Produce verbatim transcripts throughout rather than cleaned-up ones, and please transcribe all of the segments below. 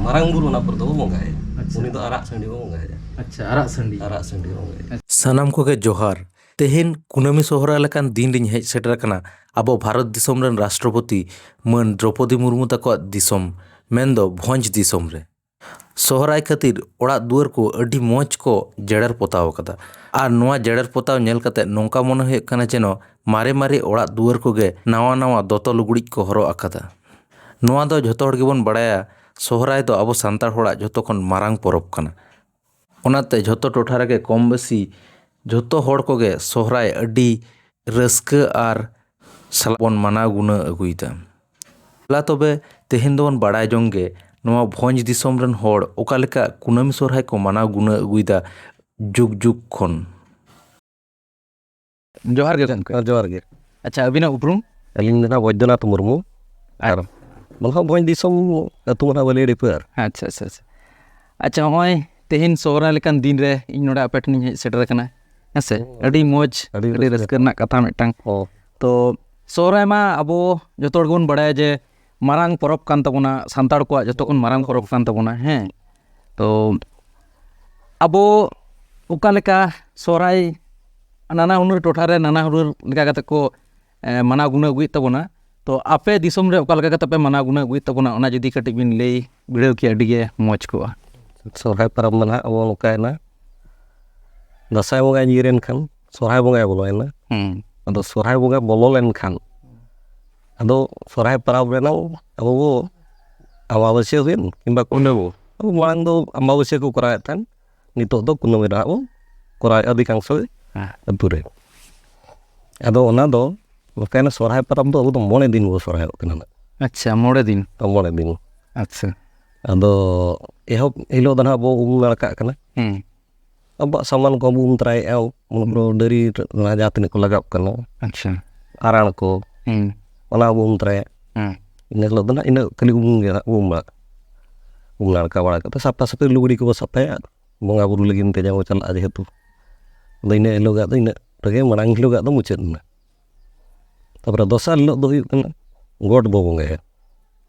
ᱢᱟᱨᱟᱝ ᱵᱩᱨᱩ ᱚᱱᱟ ᱯᱚᱨᱮ ᱫᱚᱵᱚ ᱵᱚᱸᱜᱟᱭᱟ᱾ ᱟᱪᱪᱷᱟ᱾ ᱩᱱᱤ ᱫᱚ ᱟᱨᱟᱜ ᱥᱟᱺᱰᱤ ᱵᱚ ᱵᱚᱸᱜᱟᱭᱟ᱾ ᱟᱪᱪᱷᱟ, ᱟᱨᱟᱜ ᱥᱟᱺᱰᱤ᱾ ᱟᱨᱟᱜ ᱥᱟᱺᱰᱤ ᱵᱚ ᱵᱚᱸᱜᱟᱭᱟ᱾ ᱥᱟᱱᱟᱢ ᱠᱚᱜᱮ ᱡᱚᱦᱟᱨ᱾ ᱛᱮᱦᱮᱧ ᱠᱩᱱᱟᱹᱢᱤ ᱥᱚᱦᱨᱟᱭ ᱞᱮᱠᱟᱱ ᱫᱤᱱ ᱨᱤᱧ ᱦᱮᱡ ᱥᱮᱴᱮᱨ ᱟᱠᱟᱱᱟ ᱟᱵᱚ ᱵᱷᱟᱨᱚᱛ ᱫᱤᱥᱚᱢ ᱨᱮᱱ ᱨᱟᱥᱴᱨᱚᱯᱚᱛᱤ ᱢᱟᱹᱱ ᱫᱨᱚᱯᱚᱫᱤ ᱢᱩᱨᱢᱩ ᱛᱟᱠᱚᱣᱟᱜ ᱫᱤᱥᱚᱢ, ᱢᱮᱱᱫᱚ ᱵᱷᱚᱸᱡᱽ ᱫᱤᱥᱚᱢ ᱨᱮ᱾ ᱥᱚᱦᱨᱟᱭ ᱠᱷᱟᱹᱛᱤᱨ ᱚᱲᱟᱜ ᱫᱩᱣᱟᱹᱨ ᱠᱚ ᱟᱹᱰᱤ ᱢᱚᱡᱽ ᱠᱚ ᱡᱮᱲᱮᱨ ᱯᱚᱛᱟᱣ ᱟᱠᱟᱫᱟ᱾ ᱟᱨ ᱱᱚᱣᱟ ᱡᱮᱲᱮᱨ ᱯᱚᱛᱟᱣ ᱧᱮᱞ ᱠᱟᱛᱮ ᱱᱚᱝᱠᱟ ᱢᱚᱱᱮ ᱦᱩᱭᱩᱜ ᱠᱟᱱᱟ ᱡᱮᱱᱚ ᱢᱟᱨᱮ ᱢᱟᱨᱮ ᱚᱲᱟᱜ ᱫᱩᱣᱟᱹᱨ ᱠᱚᱜᱮ ᱱᱟᱣᱟ ᱱᱟᱣᱟ ᱫᱚᱛᱚ ᱞᱩᱜᱽᱲᱤᱡ ᱠᱚ ᱦᱚᱨᱚᱜ ᱟᱠᱟᱫᱟ᱾ ᱱᱚᱣᱟ ᱫᱚ ᱡᱷᱚᱛᱚ ᱦᱚᱲ ᱜᱮᱵᱚᱱ ᱵᱟᱲᱟᱭᱟ, ᱥᱚᱦᱨᱟᱭ ᱫᱚ ᱟᱵᱚ ᱥᱟᱱᱛᱟᱲ ᱦᱚᱲᱟᱜ ᱡᱷᱚᱛᱚ ᱠᱷᱚᱱ ᱢᱟᱨᱟᱝ ᱯᱚᱨᱚᱵᱽ ᱠᱟᱱᱟ᱾ ᱚᱱᱟᱛᱮ ᱡᱷᱚᱛᱚ ᱴᱚᱴᱷᱟ ᱨᱮᱜᱮ ᱠᱚᱢ ᱵᱮᱥᱤ ᱡᱷᱚᱛᱚ ᱦᱚᱲ ᱠᱚᱜᱮ ᱥᱚᱦᱨᱟᱭ ᱟᱹᱰᱤ ᱨᱟᱹᱥᱠᱟᱹ ᱟᱨ ᱥᱟᱞᱟᱜ ᱵᱚᱱ ᱢᱟᱱᱟᱣ ᱜᱩᱱᱟᱹᱣ ᱟᱹᱜᱩᱭᱮᱫᱟ᱾ ᱫᱮᱞᱟ ᱛᱚᱵᱮ ᱛᱮᱦᱮᱧ ᱫᱚᱵᱚᱱ ᱵᱟᱲᱟᱭ ᱡᱚᱝ ᱜᱮ ᱱᱚᱣᱟ ᱵᱷᱚᱸᱡᱽ ᱫᱤᱥᱚᱢ ᱨᱮᱱ ᱦᱚᱲ ᱚᱠᱟ ᱞᱮᱠᱟ ᱠᱩᱱᱟᱹᱢᱤ ᱥᱚᱦᱨᱟᱭ ᱠᱚ ᱢᱟᱱᱟᱣ ᱜᱩᱱᱟᱹᱣ ᱟᱹᱜᱩᱭᱮᱫᱟ ᱡᱩᱜᱽ ᱡᱩᱜᱽ ᱠᱷᱚᱱ᱾ ᱡᱚᱦᱟᱨ ᱜᱮ ᱜᱚᱢᱠᱮ᱾ ᱦᱮᱸ, ᱡᱚᱦᱟᱨ ᱜᱮ᱾ ᱟᱪᱪᱷᱟ, ᱟᱹᱵᱤᱱᱟᱜ ᱩᱯᱨᱩᱢ? ᱟᱹᱞᱤᱧ ᱫᱚ ᱱᱟᱜ ᱵᱚᱭᱫᱚᱱᱟᱛᱷ ᱢᱩᱨᱢᱩ᱾ ᱟᱨ ᱢᱟᱱᱮ ᱵᱷᱚᱸᱡᱽ ᱫᱤᱥᱚᱢ ᱟᱹᱛᱩ ᱢᱟᱱᱟ ᱵᱟᱹᱞᱤᱭᱟᱹᱲᱤ ᱯᱟᱹᱨ᱾ ᱟᱪᱪᱷᱟ, ᱟᱪᱪᱷᱟ, ᱟᱪᱪᱷᱟ᱾ ᱟᱪᱪᱷᱟ, ᱱᱚᱜᱼᱚᱭ ᱛᱮᱦᱮᱧ ᱥᱚᱦᱨᱟᱭ ᱞᱮᱠᱟᱱ ᱫᱤᱱ ᱨᱮ ᱤᱧ ᱱᱚᱰᱮ ᱟᱯᱮ ᱴᱷᱮᱱᱤᱧ ᱦᱮᱡ ᱥᱮᱴᱮᱨ ᱟᱠᱟᱱᱟ᱾ ᱦᱮᱸ ᱥᱮ? ᱦᱩᱸ᱾ ᱟᱹᱰᱤ ᱢᱚᱡᱽ, ᱟᱹᱰᱤ ᱟᱹᱰᱤ ᱨᱟᱹᱥᱠᱟᱹ᱾ ᱨᱟᱹᱥᱠᱟᱹ ᱨᱮᱱᱟᱜ ᱠᱟᱛᱷᱟ ᱢᱤᱫᱴᱟᱝ᱾ ᱦᱚᱸ᱾ ᱛᱚ ᱥᱚᱦᱨᱟᱭ ᱢᱟ ᱟᱵᱚ ᱡᱚᱛᱚ ᱦᱚᱲ ᱜᱮᱵᱚᱱ ᱵᱟᱲᱟᱭᱟ ᱡᱮ ᱢᱟᱨᱟᱝ ᱯᱚᱨᱚᱵᱽ ᱠᱟᱱ ᱛᱟᱵᱚᱱᱟ, ᱥᱟᱱᱛᱟᱲ ᱠᱚᱣᱟᱜ ᱡᱚᱛᱚ ᱠᱷᱚᱱ ᱢᱟᱨᱟᱝ ᱯᱚᱨᱚᱵᱽ ᱠᱟᱱ ᱛᱟᱵᱚᱱᱟ᱾ ᱦᱮᱸ, ᱛᱚ ᱟᱵᱚ ᱚᱠᱟ ᱞᱮᱠᱟ ᱥᱚᱦᱨᱟᱭ ᱱᱟᱱᱟ ᱦᱩᱱᱟᱹᱨ ᱴᱚᱴᱷᱟ ᱨᱮ ᱱᱟᱱᱟ ᱦᱩᱱᱟᱹᱨ ᱞᱮᱠᱟ ᱠᱟᱛᱮ ᱠᱚ, ᱮ, ᱢᱟᱱᱟᱣ ᱜᱩᱱᱟᱹᱣ ᱟᱹᱜᱩᱭᱮᱫ ᱛᱟᱵᱚᱱᱟ, ᱛᱚ ᱟᱯᱮ ᱫᱤᱥᱚᱢ ᱨᱮ ᱚᱠᱟ ᱞᱮᱠᱟ ᱠᱟᱛᱮ ᱯᱮ ᱢᱟᱱᱟᱣ ᱜᱩᱱᱟᱹᱣ ᱟᱹᱜᱩᱭᱮᱫ ᱛᱟᱵᱚᱱᱟ, ᱚᱱᱟ ᱡᱩᱫᱤ ᱠᱟᱹᱴᱤᱡ ᱵᱤᱱ ᱞᱟᱹᱭ ᱵᱤᱰᱟᱹᱣ ᱠᱮᱭᱟ, ᱟᱹᱰᱤ ᱜᱮ ᱢᱚᱡᱽ ᱠᱚᱜᱼᱟ᱾ ᱥᱚᱦᱨᱟᱭ ᱯᱚᱨᱚᱵᱽ ᱢᱟ ᱱᱟᱦᱟᱜ ᱟᱵᱚ ᱱᱚᱝᱠᱟᱭᱮᱱᱟ, ᱫᱟᱸᱥᱟᱭ ᱵᱚᱸᱜᱟ ᱧᱤᱨᱮᱱ ᱠᱷᱟᱱ ᱥᱚᱦᱨᱟᱭ ᱵᱚᱸᱜᱟᱭ ᱵᱚᱞᱚᱭᱮᱱᱟ᱾ ᱦᱩᱸ᱾ ᱟᱫᱚ ᱥᱚᱦᱨᱟᱭ ᱵᱚᱸᱜᱟ ᱵᱚᱞᱚ ᱞᱮᱱᱠᱷᱟᱱ, ᱟᱫᱚ ᱥᱚᱦᱨᱟᱭ ᱯᱚᱨᱚᱵᱽ ᱨᱮᱱᱟᱝ ᱟᱵᱚ ᱵᱚ ᱟᱢᱵᱟᱵᱟᱹᱥᱭᱟᱹ ᱦᱩᱭᱮᱱ ᱠᱤᱝᱵᱟ ᱠᱩᱱᱟᱹᱢᱤ, ᱟᱵᱚ ᱢᱟᱲᱟᱝ ᱫᱚ ᱟᱢᱵᱟᱵᱟᱹᱥᱭᱟᱹ ᱠᱚ ᱠᱚᱨᱟᱣᱮᱫ ᱛᱟᱦᱮᱸᱱ, ᱱᱤᱛᱚᱜ ᱫᱚ ᱠᱩᱱᱟᱹᱢᱤ ᱨᱮ ᱦᱟᱸᱜ ᱵᱚ ᱠᱚᱨᱟᱣᱮᱫᱼᱟ ᱚᱫᱷᱤᱠᱟᱝᱥᱚ ᱦᱮᱸ᱾ ᱟᱹᱛᱩ ᱨᱮ᱾ ᱟᱫᱚ ᱚᱱᱟ ᱫᱚ ᱱᱚᱝᱠᱟᱭᱮᱱᱟ, ᱥᱚᱦᱨᱟᱭ ᱯᱚᱨᱚᱵᱽ ᱫᱚ ᱟᱵᱚ ᱫᱚ ᱢᱚᱬᱮ ᱫᱤᱱ ᱵᱚ ᱥᱚᱦᱨᱟᱭᱚᱜ ᱠᱟᱱᱟ ᱱᱟᱜ᱾ ᱟᱪᱪᱷᱟ, ᱢᱚᱬᱮ ᱫᱤᱱ᱾ ᱢᱚᱬᱮ ᱫᱤᱱ᱾ ᱟᱪᱪᱷᱟ᱾ ᱟᱫᱚ ᱮᱦᱚᱵ ᱦᱤᱞᱳᱜ ᱫᱚ ᱱᱟᱦᱟᱜ ᱵᱚ ᱩᱢ ᱱᱟᱲᱠᱟᱜ ᱠᱟᱱᱟ᱾ ᱦᱩᱸ᱾ ᱟᱵᱚᱣᱟᱜ ᱥᱟᱢᱟᱱ ᱠᱚ ᱵᱚ ᱩᱢ ᱛᱚᱨᱟᱭᱮᱫᱼᱟ, ᱢᱚᱱᱮ ᱠᱚᱨᱚ ᱰᱟᱹᱨᱤ ᱨᱮ ᱡᱟᱦᱟᱸ ᱛᱤᱱᱟᱹᱜ ᱠᱚ ᱞᱟᱜᱟᱣ ᱠᱟᱱᱟ, ᱟᱪᱪᱷᱟ᱾ ᱟᱨᱟᱬ ᱠᱚ, ᱦᱩᱸ᱾ ᱚᱱᱟ ᱵᱚ ᱩᱢ ᱛᱚᱨᱟᱭᱟ᱾ ᱦᱩᱸ᱾ ᱤᱱᱟᱹ ᱦᱤᱞᱳᱜ ᱫᱚ ᱱᱟᱦᱟᱜ ᱤᱱᱟᱹ ᱠᱷᱟᱹᱞᱤ ᱩᱢ ᱜᱮ ᱱᱟᱦᱟᱜ ᱵᱚ ᱩᱢᱟ᱾ ᱩᱢ ᱱᱟᱲᱠᱟ ᱵᱟᱲᱟ ᱠᱟᱛᱮ ᱥᱟᱯᱷᱟ ᱥᱟᱹᱯᱷᱤ ᱞᱩᱜᱽᱲᱤ ᱠᱚᱵᱚ ᱥᱟᱯᱷᱟᱭᱟ, ᱵᱚᱸᱜᱟ ᱵᱩᱨᱩ ᱞᱟᱹᱜᱤᱫ ᱛᱮ ᱡᱟᱦᱟᱸ ᱵᱚ ᱪᱟᱞᱟᱜᱼᱟ ᱡᱮᱦᱮᱛᱩ᱾ ᱟᱫᱚ ᱤᱱᱟᱹ ᱦᱤᱞᱳᱜᱟᱜ ᱫᱚ ᱤᱱᱟᱹᱜ ᱨᱮᱜᱮ, ᱢᱟᱲᱟᱝ ᱦᱤᱞᱳᱜᱟᱜ ᱫᱚ ᱢᱩᱪᱟᱹᱫ ᱮᱱᱟ᱾ ᱛᱟᱯᱚᱨᱮ ᱫᱚᱥᱟᱨ ᱦᱤᱞᱳᱜ ᱫᱚ ᱦᱩᱭᱩᱜ ᱠᱟᱱᱟ ᱜᱚᱴ ᱵᱚ ᱵᱚᱸᱜᱟᱭᱟ᱾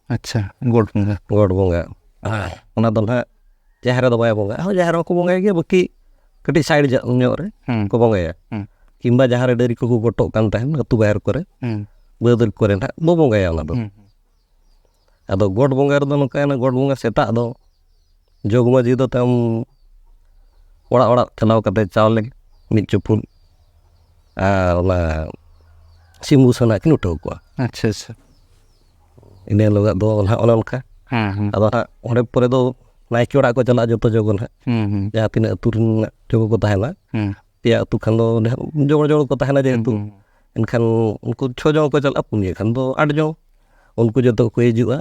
ᱟᱪᱪᱷᱟ, ᱜᱚᱴ ᱵᱚᱸᱜᱟ᱾ ᱜᱚᱴ ᱵᱚᱸᱜᱟ᱾ ᱚᱱᱟ ᱫᱚ ᱱᱟᱦᱟᱜ ᱡᱟᱦᱮᱨ ᱨᱮᱫᱚ ᱵᱟᱭ ᱵᱚᱸᱜᱟᱜᱼᱟ᱾ ᱦᱚᱸ, ᱡᱟᱦᱮᱨ ᱨᱮᱦᱚᱸ ᱠᱚ ᱵᱚᱸᱜᱟᱭ ᱜᱮᱭᱟ, ᱵᱟᱹᱠᱤ ᱠᱟᱹᱴᱤᱡ ᱥᱟᱭᱤᱰ ᱧᱚᱜ ᱨᱮ ᱦᱩᱸ᱾ ᱠᱚ ᱵᱚᱸᱜᱟᱭᱟ᱾ ᱦᱩᱸ᱾ ᱠᱤᱝᱵᱟ ᱡᱟᱦᱟᱸ ᱨᱮ ᱰᱟᱹᱨᱤ ᱠᱚᱠᱚ ᱜᱚᱴᱚᱜ ᱠᱟᱱ ᱛᱟᱦᱮᱱ ᱟᱹᱛᱩ ᱵᱟᱦᱮᱨ ᱠᱚᱨᱮ, ᱦᱩᱸ᱾ ᱵᱟᱹᱫᱽ ᱠᱚᱨᱮ ᱱᱟᱦᱟᱜ ᱵᱚ ᱵᱚᱸᱜᱟᱭᱟ ᱚᱱᱟ ᱫᱚ᱾ ᱦᱩᱸ᱾ ᱟᱫᱚ ᱜᱚᱴ ᱵᱚᱸᱜᱟ ᱨᱮᱫᱚ ᱱᱚᱝᱠᱟᱭᱮᱱᱟ, ᱜᱚᱴ ᱵᱚᱸᱜᱟ ᱥᱮᱛᱟᱜ ᱫᱚ ᱡᱚᱜᱽ ᱢᱟᱹᱡᱷᱤ ᱫᱚ ᱛᱟᱭᱚᱢ ᱚᱲᱟᱜ ᱚᱲᱟᱜ ᱪᱟᱞᱟᱣ ᱠᱟᱛᱮ ᱪᱟᱣᱞᱮ ᱢᱤᱫ ᱪᱩᱯᱩᱫ ᱟᱨ ᱚᱱᱟ ᱥᱤᱢ ᱵᱩᱥᱟᱹᱜ ᱱᱟᱜ ᱠᱤᱱ ᱩᱴᱷᱟᱹᱣ ᱠᱚᱣᱟ᱾ ᱟᱪᱪᱷᱟ, ᱟᱪᱪᱷᱟ᱾ ᱤᱱᱟᱹ ᱦᱤᱞᱳᱜᱟᱜ ᱫᱚ ᱱᱟᱦᱟᱜ ᱚᱱᱮ ᱚᱱᱠᱟ᱾ ᱦᱮᱸ, ᱦᱮᱸ᱾ ᱟᱫᱚ ᱱᱟᱦᱟᱜ ᱚᱸᱰᱮ ᱯᱚᱨᱮ ᱫᱚ ᱱᱟᱭᱠᱮ ᱚᱲᱟᱜ ᱠᱚ ᱪᱟᱞᱟᱜᱼᱟ ᱡᱚᱛᱚ ᱡᱚᱜᱚ ᱱᱟᱦᱟᱜ, ᱦᱩᱸ, ᱦᱩᱸ᱾ ᱡᱟᱦᱟᱸ ᱛᱤᱱᱟᱹᱜ ᱟᱹᱛᱩ ᱨᱮᱱᱟᱜ ᱡᱚᱜᱚ ᱠᱚ ᱛᱟᱦᱮᱱᱟ᱾ ᱦᱩᱸ᱾ ᱯᱮᱭᱟ ᱟᱹᱛᱩ ᱠᱷᱟᱱ ᱫᱚ ᱰᱷᱮᱨ ᱡᱚᱲ ᱡᱚᱲ ᱠᱚ ᱛᱟᱦᱮᱱᱟ ᱡᱮᱦᱮᱛᱩ᱾ ᱦᱩᱸ᱾ ᱮᱱᱠᱷᱟᱱ ᱩᱱᱠᱩ ᱪᱷᱚ ᱡᱚᱱ ᱠᱚ ᱪᱟᱞᱟᱜᱼᱟ, ᱯᱩᱱᱭᱟᱹ ᱠᱷᱟᱱ ᱫᱚ ᱟᱴ ᱡᱚᱱ᱾ ᱩᱱᱠᱩ ᱡᱚᱛᱚ ᱠᱚ ᱦᱤᱡᱩᱜᱼᱟ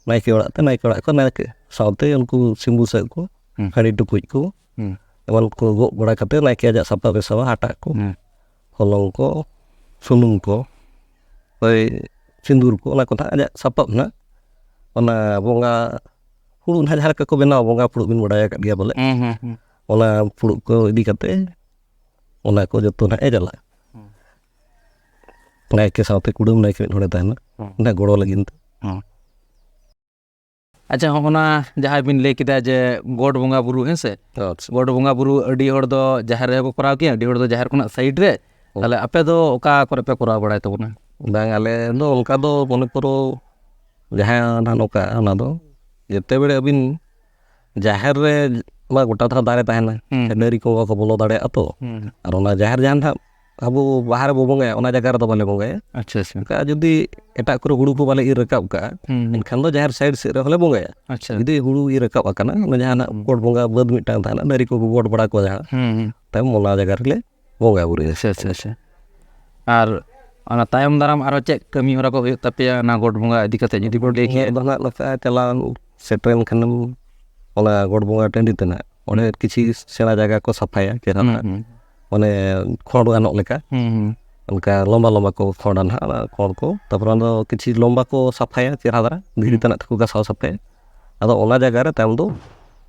ᱱᱟᱭᱠᱮ ᱚᱲᱟᱜ ᱛᱮ, ᱱᱟᱭᱠᱮ ᱚᱲᱟᱜ ᱠᱷᱚᱱ ᱱᱟᱭᱠᱮ ᱥᱟᱶᱛᱮ ᱩᱱᱠᱩ ᱥᱤᱢ ᱵᱩᱥᱟᱹᱜ ᱠᱚ, ᱦᱩᱸ᱾ ᱦᱟᱺᱰᱤ ᱴᱩᱠᱩᱡ ᱠᱚ, ᱦᱩᱸ᱾ ᱮᱢᱟᱱ ᱠᱚ ᱜᱚᱜ ᱵᱟᱲᱟ ᱠᱟᱛᱮ ᱱᱟᱭᱠᱮ ᱟᱡᱟᱜ ᱥᱟᱯᱟᱵ ᱮ ᱥᱟᱵᱟ, ᱦᱟᱴᱟᱜ ᱠᱚ, ᱦᱩᱸ᱾ ᱦᱚᱞᱚᱝ ᱠᱚ, ᱥᱩᱱᱩᱢ ᱠᱚ, ᱦᱳᱭ, ᱥᱤᱸᱫᱩᱨ ᱠᱚ, ᱚᱱᱟ ᱠᱚ ᱱᱟᱦᱟᱜ ᱟᱡᱟᱜ ᱥᱟᱯᱟᱵ ᱱᱟᱦᱟᱜ᱾ ᱚᱱᱟ ᱵᱚᱸᱜᱟ ᱯᱷᱩᱲᱩᱜ ᱱᱟᱦᱟᱜ ᱡᱟᱦᱟᱸ ᱞᱮᱠᱟ ᱠᱚ ᱵᱮᱱᱟᱣᱟ, ᱵᱚᱸᱜᱟ ᱯᱷᱩᱲᱩᱜ ᱵᱤᱱ ᱵᱟᱰᱟᱭ ᱟᱠᱟᱫ ᱜᱮᱭᱟ ᱵᱚᱞᱮ, ᱦᱩᱸ, ᱦᱩᱸ, ᱦᱩᱸ᱾ ᱚᱱᱟ ᱯᱷᱩᱲᱩᱜ ᱠᱚ ᱤᱫᱤ ᱠᱟᱛᱮ ᱚᱱᱟ ᱠᱚ ᱡᱚᱛᱚ ᱱᱟᱦᱟᱜ ᱮ ᱪᱟᱞᱟᱜᱼᱟ᱾ ᱦᱩᱸ᱾ ᱱᱟᱭᱠᱮ ᱥᱟᱶᱛᱮ ᱠᱩᱰᱟᱹᱢ ᱱᱟᱭᱠᱮ ᱢᱤᱫ ᱦᱚᱲᱮ ᱛᱟᱦᱮᱱᱟ, ᱦᱩᱸ᱾ ᱚᱱᱟ ᱜᱚᱲᱚ ᱞᱟᱹᱜᱤᱫ ᱛᱮ᱾ ᱦᱩᱸ᱾ ᱟᱪᱪᱷᱟ, ᱦᱚᱸᱜᱼᱚ ᱱᱟ ᱡᱟᱦᱟᱸ ᱵᱤᱱ ᱞᱟᱹᱭ ᱠᱮᱫᱟ ᱡᱮ ᱜᱚᱰ ᱵᱚᱸᱜᱟ ᱵᱩᱨᱩ, ᱦᱮᱸ ᱥᱮ? ᱟᱪᱪᱷᱟ᱾ ᱜᱚᱰ ᱵᱚᱸᱜᱟ ᱵᱩᱨᱩ ᱟᱹᱰᱤ ᱦᱚᱲ ᱫᱚ ᱡᱟᱦᱮᱨ ᱨᱮᱦᱚᱸ ᱠᱚ ᱠᱚᱨᱟᱣ ᱜᱮᱭᱟ, ᱟᱹᱰᱤ ᱦᱚᱲ ᱫᱚ ᱡᱟᱦᱮᱨ ᱠᱷᱚᱱᱟᱜ ᱥᱟᱭᱤᱰ ᱨᱮ᱾ ᱦᱩᱸ᱾ ᱛᱟᱦᱞᱮ ᱟᱯᱮ ᱫᱚ ᱚᱠᱟ ᱠᱚᱨᱮ ᱯᱮ ᱠᱚᱨᱟᱣ ᱵᱟᱲᱟᱭ ᱛᱟᱵᱚᱱᱟ? ᱵᱟᱝ, ᱟᱞᱮ ᱫᱚ ᱚᱱᱠᱟ ᱫᱚ ᱢᱚᱱᱮ ᱠᱚᱨᱚ ᱡᱟᱦᱟᱸ ᱱᱟᱦᱟᱜ ᱱᱚᱝᱠᱟ, ᱚᱱᱟ ᱫᱚ ᱡᱮᱛᱮ ᱵᱮᱲᱮ ᱟᱹᱵᱤᱱ ᱡᱟᱦᱮᱨ ᱨᱮ ᱢᱟ ᱜᱚᱴᱟ ᱫᱷᱟᱨᱟ ᱫᱟᱨᱮ ᱛᱟᱦᱮᱱᱟ, ᱦᱩᱸ᱾ ᱰᱟᱹᱨᱤ ᱠᱚ ᱵᱟᱠᱚ ᱵᱚᱞᱚ ᱫᱟᱲᱮᱭᱟᱜᱼᱟ ᱛᱚ᱾ ᱦᱩᱸ᱾ ᱟᱨ ᱚᱱᱟ ᱡᱟᱦᱮᱨ ᱡᱟᱦᱟᱸ ᱱᱟᱦᱟᱜ ᱟᱵᱚ ᱵᱟᱦᱟ ᱨᱮᱵᱚ ᱵᱚᱸᱜᱟᱭᱟ, ᱚᱱᱟ ᱡᱟᱭᱜᱟ ᱨᱮᱫᱚ ᱵᱟᱞᱮ ᱵᱚᱸᱜᱟᱭᱟ᱾ ᱟᱪᱪᱷᱟ, ᱟᱪᱪᱷᱟ᱾ ᱚᱱᱠᱟ ᱡᱩᱫᱤ ᱮᱴᱟᱜ ᱠᱚᱨᱮ ᱦᱩᱲᱩ ᱠᱚ ᱵᱟᱞᱮ ᱤᱨ ᱨᱟᱠᱟᱵ ᱠᱟᱜᱼᱟ, ᱦᱩᱸ, ᱦᱩᱸ᱾ ᱮᱱᱠᱷᱟᱱ ᱫᱚ ᱡᱟᱦᱮᱨ ᱥᱟᱭᱤᱰ ᱥᱮᱫ ᱨᱮᱦᱚᱸ ᱞᱮ ᱵᱚᱸᱜᱟᱭᱟ᱾ ᱟᱪᱪᱷᱟ᱾ ᱡᱩᱫᱤ ᱦᱩᱲᱩ ᱤᱨ ᱨᱟᱠᱟᱵ ᱟᱠᱟᱱᱟ, ᱚᱱᱟ ᱡᱟᱦᱟᱱᱟᱜ ᱜᱚᱰ ᱵᱚᱸᱜᱟ ᱵᱟᱹᱫᱽ ᱢᱤᱫᱴᱟᱝ ᱛᱟᱦᱮᱱᱟ, ᱰᱟᱹᱨᱤ ᱠᱚᱠᱚ ᱜᱚᱰ ᱵᱟᱲᱟ ᱠᱚᱣᱟ ᱡᱟᱦᱟᱸ, ᱦᱩᱸ, ᱦᱩᱸ᱾ ᱛᱟᱭᱚᱢ ᱚᱱᱟ ᱡᱟᱭᱜᱟ ᱨᱮᱞᱮ ᱵᱚᱸᱜᱟ ᱵᱩᱨᱩᱭᱟ᱾ ᱟᱪᱪᱷᱟ, ᱟᱪᱪᱷᱟ, ᱟᱪᱪᱷᱟ᱾ ᱟᱨ ᱚᱱᱟ ᱛᱟᱭᱚᱢ ᱫᱟᱨᱟᱢ ᱟᱨᱦᱚᱸ ᱪᱮᱫ ᱠᱟᱹᱢᱤ ᱦᱚᱨᱟ ᱠᱚ ᱦᱩᱭᱩᱜ ᱛᱟᱯᱮᱭᱟ ᱚᱱᱟ ᱜᱚᱰ ᱵᱚᱸᱜᱟ ᱤᱫᱤ ᱠᱟᱛᱮ ᱡᱩᱫᱤ ᱵᱚᱱ ᱞᱟᱹᱭ ᱠᱮᱭᱟ? ᱫᱚ ᱱᱟᱦᱟᱜ ᱱᱚᱝᱠᱟ ᱪᱟᱞᱟᱣ ᱥᱮᱴᱮᱨᱮᱱ ᱠᱷᱟᱱᱮᱢ ᱚᱱᱟ ᱜᱚᱰ ᱵᱚᱸᱜᱟ ᱴᱟᱺᱰᱤ ᱛᱮ ᱱᱟᱦᱟᱜ, ᱚᱸᱰᱮ ᱠᱤᱪᱷᱩ ᱥᱮᱬᱟ ᱡᱟᱭᱜᱟ ᱠᱚ ᱥᱟᱯᱷᱟᱭᱟ, ᱪᱮᱦᱨᱟ ᱦᱩᱸ, ᱱᱟᱦᱟᱜ᱾ ᱦᱩᱸ᱾ ᱢᱟᱱᱮ ᱠᱷᱚᱸᱰ ᱜᱟᱱᱚᱜ ᱞᱮᱠᱟ, ᱦᱩᱸ, ᱦᱩᱸ᱾ ᱚᱱᱠᱟ ᱞᱚᱢᱵᱟ ᱞᱚᱢᱵᱟ ᱠᱚ ᱠᱷᱚᱸᱰᱟ ᱱᱟᱦᱟᱜ, ᱚᱱᱟ ᱠᱷᱚᱸᱰ ᱠᱚ᱾ ᱛᱟᱨᱯᱚᱨ ᱚᱱᱟ ᱫᱚ ᱠᱤᱪᱷᱩ ᱞᱚᱢᱵᱟ ᱠᱚ ᱥᱟᱯᱷᱟᱭᱟ, ᱪᱮᱦᱨᱟ ᱫᱷᱟᱨᱟ ᱫᱷᱤᱨᱤ ᱦᱩᱸ᱾ ᱛᱮᱱᱟᱜ ᱛᱮᱠᱚ ᱜᱟᱥᱟᱣ ᱥᱟᱯᱷᱟᱭᱟ᱾ ᱟᱫᱚ ᱚᱱᱟ ᱡᱟᱭᱜᱟ ᱨᱮ ᱛᱟᱭᱚᱢ ᱫᱚ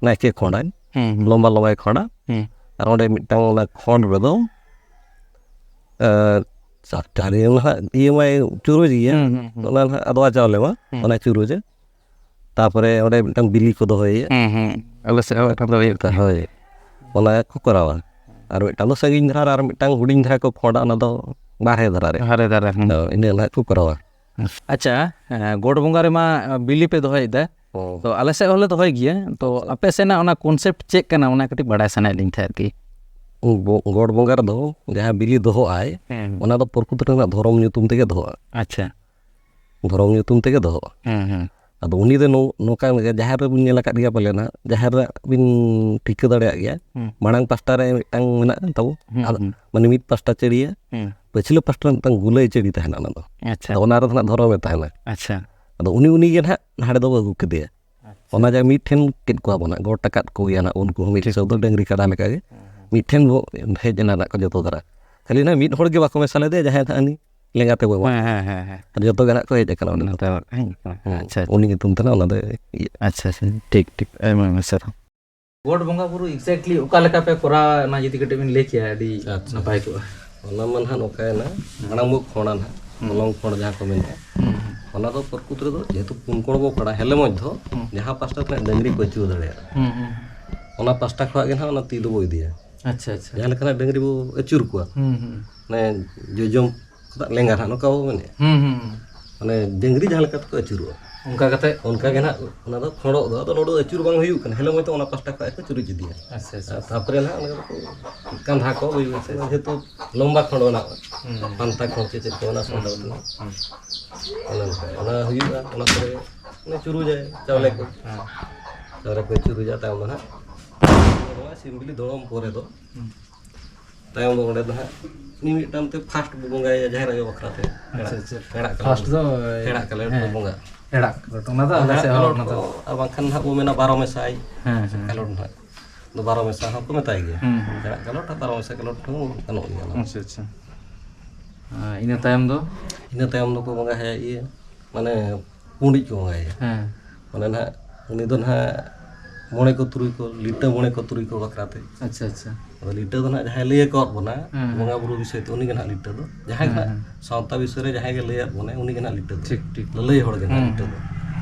ᱱᱟᱭᱠᱮ ᱠᱷᱚᱸᱰᱟᱭ, ᱦᱩᱸ, ᱦᱩᱸ᱾ ᱞᱚᱢᱵᱟ ᱞᱚᱢᱵᱟᱭ ᱠᱷᱚᱸᱰᱟ᱾ ᱦᱩᱸ᱾ ᱟᱨ ᱚᱸᱰᱮ ᱢᱤᱫᱴᱟᱝ ᱚᱱᱟ ᱠᱷᱚᱸᱰ ᱨᱮᱫᱚ, ᱮᱸ, ᱪᱟᱨ ᱪᱟᱨᱤᱭᱟᱹ ᱱᱟᱦᱟᱜ ᱤᱭᱟᱹ ᱢᱟᱭ ᱪᱩᱨᱩᱡ ᱜᱮᱭᱟ, ᱦᱩᱸ, ᱦᱩᱸ, ᱦᱩᱸ᱾ ᱚᱱᱟ ᱱᱟᱦᱟᱜ ᱟᱫᱣᱟ ᱪᱟᱣᱞᱮ ᱢᱟ, ᱦᱩᱸ᱾ ᱚᱱᱟ ᱪᱩᱨᱩᱡᱟ᱾ ᱛᱟᱯᱚᱨᱮ ᱚᱸᱰᱮ ᱢᱤᱫᱴᱟᱝ ᱵᱤᱞᱤ ᱠᱚ ᱫᱚᱦᱚᱭᱟ᱾ ᱦᱮᱸ, ᱦᱮᱸ᱾ ᱟᱞᱮ ᱥᱮᱫ ᱦᱚᱸ ᱢᱤᱫᱴᱟᱝ ᱫᱚ ᱦᱩᱭᱩᱜ ᱛᱟᱦᱮᱸᱫ᱾ ᱦᱳᱭ, ᱚᱱᱟ ᱠᱚ ᱠᱚᱨᱟᱣᱟ᱾ ᱟᱨ ᱢᱤᱫᱴᱟᱝ ᱫᱚ ᱥᱟᱺᱜᱤᱧ ᱫᱷᱟᱨᱟ ᱨᱮ ᱟᱨ ᱢᱤᱫᱴᱟᱝ ᱦᱩᱰᱤᱧ ᱫᱷᱟᱨᱟ ᱠᱚ ᱠᱷᱚᱸᱰᱟ, ᱚᱱᱟ ᱫᱚ ᱵᱟᱦᱨᱮ ᱫᱷᱟᱨᱟ ᱨᱮ᱾ ᱵᱟᱦᱨᱮ ᱫᱷᱟᱨᱮ, ᱦᱮᱸ᱾ ᱦᱳᱭ, ᱤᱱᱟᱹ ᱱᱟᱦᱟᱜ ᱠᱚ ᱠᱚᱨᱟᱣᱟ᱾ ᱟᱪᱪᱷᱟ, ᱦᱮᱸ, ᱜᱚᱰ ᱵᱚᱸᱜᱟ ᱨᱮᱢᱟ ᱵᱤᱞᱤ ᱯᱮ ᱫᱚᱦᱚᱭᱮᱫᱟ, ᱦᱚᱸ᱾ ᱛᱚ ᱟᱞᱮ ᱥᱮᱫ ᱦᱚᱸᱞᱮ ᱫᱚᱦᱚᱭ ᱜᱮᱭᱟ᱾ ᱛᱚ ᱟᱪᱪᱷᱟ᱾ ᱟᱯᱮ ᱥᱮᱱᱟᱜ ᱚᱱᱟ concept ᱪᱮᱫ ᱠᱟᱱᱟ, ᱚᱱᱟ ᱠᱟᱹᱴᱤᱡ ᱵᱟᱲᱟᱭ ᱥᱟᱱᱟᱭᱮᱫ ᱞᱤᱧ ᱛᱟᱦᱮᱸᱫ ᱟᱨᱠᱤ᱾ ᱜᱚ-, ᱜᱚᱰ ᱵᱚᱸᱜᱟ ᱨᱮᱫᱚ ᱡᱟᱦᱟᱸ ᱵᱤᱞᱤ ᱫᱚᱦᱚᱜ ᱟᱭ, ᱦᱮᱸ᱾ ᱚᱱᱟ ᱫᱚ ᱯᱨᱚᱠᱨᱤᱛᱤ ᱨᱮᱱᱟᱜ ᱫᱷᱚᱨᱚᱢ ᱧᱩᱛᱩᱢ ᱛᱮᱜᱮ ᱫᱚᱦᱚᱜᱼᱟ᱾ ᱟᱪᱪᱷᱟ᱾ ᱫᱷᱚᱨᱚᱢ ᱧᱩᱛᱩᱢ ᱛᱮᱜᱮ ᱫᱚᱦᱚᱜᱼᱟ᱾ ᱦᱮᱸ, ᱦᱮᱸ᱾ ᱟᱫᱚ ᱩᱱᱤ ᱫᱚ ᱱᱚ-, ᱱᱚᱝᱠᱟ ᱡᱟᱦᱮᱨ ᱨᱮᱵᱤᱱ ᱧᱮᱞ ᱟᱠᱟᱫ ᱜᱮᱭᱟ ᱯᱟᱞᱮ ᱱᱟᱜ, ᱡᱟᱦᱮᱨ ᱨᱮ ᱵᱤᱱ ᱴᱷᱤᱠᱟᱹ ᱫᱟᱲᱮᱭᱟᱜ ᱜᱮᱭᱟ᱾ ᱦᱩᱸ᱾ ᱢᱟᱲᱟᱝ ᱯᱟᱥᱴᱟ ᱨᱮ ᱢᱤᱫᱴᱟᱝ ᱢᱮᱱᱟᱜᱼᱟ ᱛᱟᱵᱚ, ᱦᱩᱸ, ᱟᱨ ᱦᱩᱸ᱾ ᱢᱟᱱᱮ ᱢᱤᱫ ᱯᱟᱥᱴᱟ ᱪᱟᱹᱲᱤᱭᱟᱹ, ᱦᱩᱸ᱾ ᱯᱟᱹᱪᱷᱞᱟᱹ ᱯᱟᱥᱴᱟ ᱨᱮ ᱢᱤᱫᱴᱟᱝ ᱜᱩᱞᱟᱹᱭ ᱪᱟᱹᱲᱤ ᱛᱟᱦᱮᱱᱟ ᱚᱱᱟ ᱫᱚ᱾ ᱟᱪᱪᱷᱟ᱾ ᱟᱫᱚ ᱚᱱᱟ ᱨᱮᱫᱚ ᱱᱟᱜ ᱫᱷᱚᱨᱚᱢᱮ ᱛᱟᱦᱮᱱᱟ᱾ ᱟᱪᱪᱷᱟ᱾ ᱟᱫᱚ ᱩᱱᱤ, ᱩᱱᱤ ᱜᱮ ᱱᱟᱜ ᱦᱟᱸᱰᱮ ᱫᱚᱵᱚ ᱟᱹᱜᱩ ᱠᱮᱫᱮᱭᱟ᱾ ᱟᱪᱪᱷᱟ᱾ ᱚᱱᱟ ᱡᱟᱦᱟᱸ ᱢᱤᱫ ᱴᱷᱮᱱ ᱠᱮᱫ ᱠᱚᱣᱟ ᱵᱚᱱ ᱱᱟᱜ, ᱜᱚᱴ ᱟᱠᱟᱫ ᱠᱚᱜᱮᱭᱟ ᱱᱟᱜ ᱩᱱᱠᱩ ᱦᱚᱸ ᱢᱤᱫ ᱴᱷᱤᱠ᱾ ᱦᱤᱥᱟᱹᱵ ᱫᱚ ᱰᱟᱹᱝᱨᱤ ᱠᱟᱰᱟ ᱞᱮᱠᱟᱜᱮ᱾ ᱦᱩᱸ, ᱦᱩᱸ᱾ ᱢᱤᱫ ᱴᱷᱮᱱ ᱵᱚ ᱦᱮᱡ ᱮᱱᱟ ᱱᱟᱜ ᱠᱚ ᱡᱚᱛᱚ ᱫᱷᱟᱨᱟ᱾ ᱠᱷᱟᱹᱞᱤ ᱱᱟᱜ ᱢᱤᱫ ᱦᱚᱲ ᱜᱮ ᱵᱟᱠᱚ ᱢᱮᱥᱟ ᱞᱮᱫᱮᱭᱟ, ᱡᱟᱦᱟᱸᱭ ᱫᱚ ᱦᱟᱸᱜ ᱩᱱᱤ ᱞᱮᱸᱜᱟ ᱛᱮ ᱵᱟᱵᱟ᱾ ᱦᱮᱸ, ᱦᱮᱸ, ᱦᱮᱸ, ᱦᱮᱸ᱾ ᱟᱨ ᱡᱚᱛᱚ ᱜᱮ ᱱᱟᱜ ᱠᱚ ᱦᱮᱡ ᱟᱠᱟᱱᱟ ᱚᱸᱰᱮ ᱱᱚᱛᱮ ᱠᱷᱚᱱ᱾ ᱦᱚᱲ ᱦᱮᱡ ᱟᱠᱟᱱᱟ᱾ ᱦᱮᱸ, ᱟᱪᱪᱷᱟ, ᱟᱪᱪᱷᱟ᱾ ᱩᱱᱤ ᱧᱩᱛᱩᱢ ᱛᱮ ᱱᱟᱜ ᱚᱱᱟ ᱫᱚ ᱤᱭᱟᱹ᱾ ᱟᱪᱪᱷᱟ, ᱟᱪᱪᱷᱟ᱾ ᱴᱷᱤᱠ, ᱴᱷᱤᱠ᱾ ᱟᱭᱢᱟ, ᱟᱭᱢᱟ ᱥᱟᱨᱦᱟᱣ᱾ ᱜᱚᱰ ᱵᱚᱸᱜᱟ ᱵᱩᱨᱩ exactly ᱚᱠᱟ ᱞᱮᱠᱟ ᱯᱮ ᱠᱚᱨᱟᱣᱟ, ᱚᱱᱟ ᱡᱩᱫᱤ ᱠᱟᱹᱴᱤᱡ ᱵᱤᱱ ᱞᱟᱹᱭ ᱠᱮᱭᱟ, ᱟᱹᱰᱤ ᱟᱪᱪᱷᱟ᱾ ᱱᱟᱯᱟᱭ ᱠᱚᱜᱼᱟ᱾ ᱚᱱᱟ ᱢᱟ ᱱᱟᱦᱟᱜ ᱱᱚᱝᱠᱟᱭᱮᱱᱟ, ᱦᱩᱸ᱾ ᱢᱟᱲᱟᱝ ᱵᱚ ᱠᱷᱚᱲᱟ ᱱᱟᱦᱟᱜ, ᱦᱩᱸ᱾ ᱦᱚᱞᱚᱝ ᱠᱷᱚᱲ ᱡᱟᱦᱟᱸ ᱠᱚ ᱢᱮᱱᱮᱫᱼᱟ, ᱦᱩᱸ, ᱦᱩᱸ᱾ ᱚᱱᱟ ᱫᱚ ᱯᱨᱚᱠᱨᱤᱛᱤ ᱨᱮᱫᱚ ᱡᱮᱦᱮᱛᱩ ᱯᱩᱱ ᱠᱚᱬ ᱵᱚ ᱠᱷᱚᱲᱟ, ᱦᱮᱞᱮ ᱢᱚᱡᱽ ᱫᱚ ᱦᱩᱸ᱾ ᱡᱟᱦᱟᱸ ᱯᱟᱥᱴᱟ ᱠᱷᱚᱱᱟᱜ ᱰᱟᱹᱝᱨᱤ ᱠᱚ ᱟᱹᱪᱩᱨ ᱫᱟᱲᱮᱭᱟᱜᱼᱟ, ᱦᱩᱸ, ᱦᱩᱸ᱾ ᱚᱱᱟ ᱯᱟᱥᱴᱟ ᱠᱷᱚᱱᱟᱜ ᱜᱮ ᱱᱟᱦᱟᱜ ᱚᱱᱟ ᱛᱤ ᱫᱚᱵᱚ ᱤᱫᱤᱭᱟ᱾ ᱟᱪᱪᱷᱟ, ᱟᱪᱪᱷᱟ᱾ ᱡᱟᱦᱟᱸ ᱞᱮᱠᱟᱱᱟᱜ ᱰᱟᱹᱝᱨᱤ ᱵᱚ ᱟᱹᱪᱩᱨ ᱠᱚᱣᱟ, ᱦᱩᱸ, ᱦᱩᱸ᱾ ᱢᱟᱱᱮ ᱡᱚᱡᱚᱢ ᱠᱷᱚᱱᱟᱜ ᱞᱮᱸᱜᱟ ᱱᱟᱦᱟᱜ ᱱᱚᱝᱠᱟ ᱵᱚ ᱢᱮᱱᱮᱫᱼᱟ᱾ ᱦᱩᱸ, ᱦᱩᱸ, ᱦᱩᱸ᱾ ᱢᱟᱱᱮ ᱰᱟᱹᱝᱨᱤ ᱡᱟᱦᱟᱸ ᱞᱮᱠᱟ ᱛᱮᱠᱚ ᱟᱹᱪᱩᱨᱚᱜᱼᱟ᱾ ᱚᱱᱠᱟ ᱠᱟᱛᱮ? ᱚᱱᱠᱟ ᱜᱮ ᱱᱟᱦᱟᱜ ᱚᱱᱟ ᱫᱚ ᱠᱷᱚᱲᱚᱜ ᱫᱚ, ᱟᱫᱚ ᱱᱚᱰᱮ ᱫᱚ ᱟᱹᱪᱩᱨ ᱵᱟᱝ ᱦᱩᱭᱩᱜ ᱠᱟᱱᱟ, ᱦᱮᱞᱮ ᱢᱚᱡᱽ ᱛᱮ ᱚᱱᱟ ᱯᱟᱥᱴᱟ ᱠᱷᱚᱱᱟᱜ ᱜᱮᱠᱚ ᱪᱩᱨᱩᱡ ᱤᱫᱤᱭᱟ᱾ ᱟᱪᱪᱷᱟ, ᱟᱪᱪᱷᱟ, ᱟᱨ ᱟᱪᱪᱷᱟ᱾ ᱛᱟᱨᱯᱚᱨᱮ ᱱᱟᱦᱟᱜ ᱚᱱᱟ ᱫᱚ ᱠᱟᱸᱫᱷᱟ ᱠᱚ ᱵᱟᱹᱭ ᱵᱟᱹᱭ ᱛᱮ, ᱡᱮᱦᱮᱛᱩ ᱞᱚᱢᱵᱟ ᱠᱷᱚᱲ ᱢᱮᱱᱟᱜᱼᱟ, ᱦᱩᱸ, ᱦᱩᱸ᱾ ᱯᱟᱱᱛᱟ ᱠᱷᱚᱲ ᱪᱮ ᱪᱮᱫ ᱠᱚ ᱚᱱᱟ ᱥᱚᱸᱜᱮ ᱦᱩᱸ, ᱛᱮ᱾ ᱦᱩᱸ᱾ ᱚᱱᱮ ᱚᱱᱠᱟ᱾ ᱚᱱᱟ ᱦᱩᱭᱩᱜᱼᱟ, ᱚᱱᱟ ᱯᱚᱨᱮ ᱚᱱᱮ ᱪᱩᱨᱩᱡᱟᱭ ᱪᱟᱣᱞᱮ ᱠᱚ᱾ ᱦᱮᱸ, ᱦᱮᱸ᱾ ᱪᱟᱣᱞᱮ ᱠᱚ ᱪᱩᱨᱩᱡᱟ, ᱛᱟᱭᱚᱢ ᱫᱚ ᱱᱟᱦᱟᱜ ᱱᱚᱣᱟ ᱥᱤᱢ ᱵᱤᱞᱤ ᱫᱚᱲᱚᱢ ᱯᱚᱨᱮ ᱫᱚ, ᱦᱩᱸ᱾ ᱛᱟᱭᱚᱢ ᱫᱚ ᱚᱸᱰᱮ ᱫᱚ ᱦᱟᱸᱜ ᱢᱤᱢᱤᱫᱴᱟᱝ ᱛᱮ first ᱵᱚ ᱵᱚᱸᱜᱟᱭᱟ ᱡᱟᱦᱮᱨ ᱟᱭᱳ ᱵᱟᱠᱷᱨᱟ ᱛᱮ᱾ ᱟᱪᱪᱷᱟ, ᱟᱪᱪᱷᱟ᱾ ᱦᱮᱲᱟᱜ ᱠᱟᱞᱚᱴ᱾ First ᱫᱚ, ᱦᱮᱲᱟᱜ ᱠᱟᱞᱚᱴ ᱵᱚ ᱦᱮᱸ, ᱵᱚᱸᱜᱟ᱾ ᱦᱮᱲᱟᱜ ᱠᱟᱞᱚᱴ, ᱚᱱᱟ ᱫᱚ ᱟᱞᱮ ᱦᱮᱲᱟᱜ ᱥᱮᱫ ᱦᱚᱸ ᱠᱟᱞᱚᱴ ᱚᱱᱟ ᱫᱚ᱾ ᱠᱚ, ᱟᱨ ᱵᱟᱝᱠᱷᱟᱱ ᱦᱟᱸᱜ ᱵᱚ ᱢᱮᱱᱟ ᱵᱟᱨᱚ ᱢᱮᱥᱟᱭ ᱦᱮᱸ, ᱦᱮᱸ᱾ ᱠᱟᱞᱚᱴ ᱱᱟᱦᱟᱜ᱾ ᱫᱚ ᱵᱟᱨᱚ ᱢᱮᱥᱟ ᱦᱚᱸᱠᱚ ᱢᱮᱛᱟᱭ ᱜᱮᱭᱟ᱾ ᱦᱩᱸ, ᱦᱩᱸ᱾ ᱦᱮᱲᱟᱜ ᱠᱟᱞᱚᱴ ᱟᱨ ᱵᱟᱨᱚ ᱢᱮᱥᱟ ᱠᱟᱞᱚᱴ ᱦᱚᱸ ᱜᱟᱱᱚᱜ ᱜᱮᱭᱟ ᱚᱱᱟ ᱫᱚ᱾ ᱟᱪᱪᱷᱟ, ᱟᱪᱪᱷᱟ᱾ ᱟᱨ ᱤᱱᱟᱹ ᱛᱟᱭᱚᱢ ᱫᱚ? ᱤᱱᱟᱹ ᱛᱟᱭᱚᱢ ᱫᱚᱠᱚ ᱵᱚᱸᱜᱟᱭᱟ ᱤᱭᱟᱹ, ᱢᱟᱱᱮ ᱯᱩᱸᱰᱤᱡ ᱠᱚ ᱵᱚᱸᱜᱟᱭᱟ᱾ ᱦᱮᱸ᱾ ᱢᱟᱱᱮ ᱱᱟᱦᱟᱜ ᱩᱱᱤ ᱫᱚ ᱱᱟᱦᱟᱜ ᱢᱚᱬᱮ ᱠᱚ ᱛᱩᱨᱩᱭ ᱠᱚ, ᱞᱤᱴᱟᱹ ᱢᱚᱬᱮ ᱠᱚ ᱛᱩᱨᱩᱭ ᱠᱚ ᱵᱟᱠᱷᱨᱟ ᱛᱮ᱾ ᱟᱪᱪᱷᱟ, ᱟᱪᱪᱷᱟ᱾ ᱟᱫᱚ ᱞᱤᱴᱟᱹ ᱫᱚ ᱱᱟᱦᱟᱜ ᱡᱟᱦᱟᱸᱭ ᱞᱟᱹᱭ ᱟᱠᱟᱫ ᱵᱚᱱᱟ, ᱦᱮᱸ, ᱦᱮᱸ᱾ ᱵᱚᱸᱜᱟ ᱵᱩᱨᱩ ᱵᱤᱥᱚᱭ ᱛᱮ, ᱩᱱᱤ ᱜᱮ ᱱᱟᱦᱟᱜ ᱞᱤᱴᱟᱹ ᱫᱚ᱾ ᱡᱟᱦᱟᱸᱭ ᱜᱮ ᱦᱮᱸ, ᱱᱟᱦᱟᱜ ᱦᱮᱸ᱾ ᱥᱟᱶᱛᱟ ᱵᱤᱥᱚᱭ ᱨᱮ ᱡᱟᱦᱟᱸᱭ ᱜᱮ ᱞᱟᱹᱭᱟᱫ ᱵᱚᱱᱟᱭ, ᱩᱱᱤ ᱜᱮ ᱱᱟᱦᱟᱜ ᱞᱤᱴᱟᱹ ᱫᱚ᱾ ᱴᱷᱤᱠ, ᱴᱷᱤᱠ᱾ ᱞᱟᱹᱞᱟᱹᱭ ᱦᱚᱲ ᱜᱮ ᱱᱟᱦᱟᱜ ᱦᱮᱸ, ᱞᱤᱴᱟᱹ ᱦᱮᱸ᱾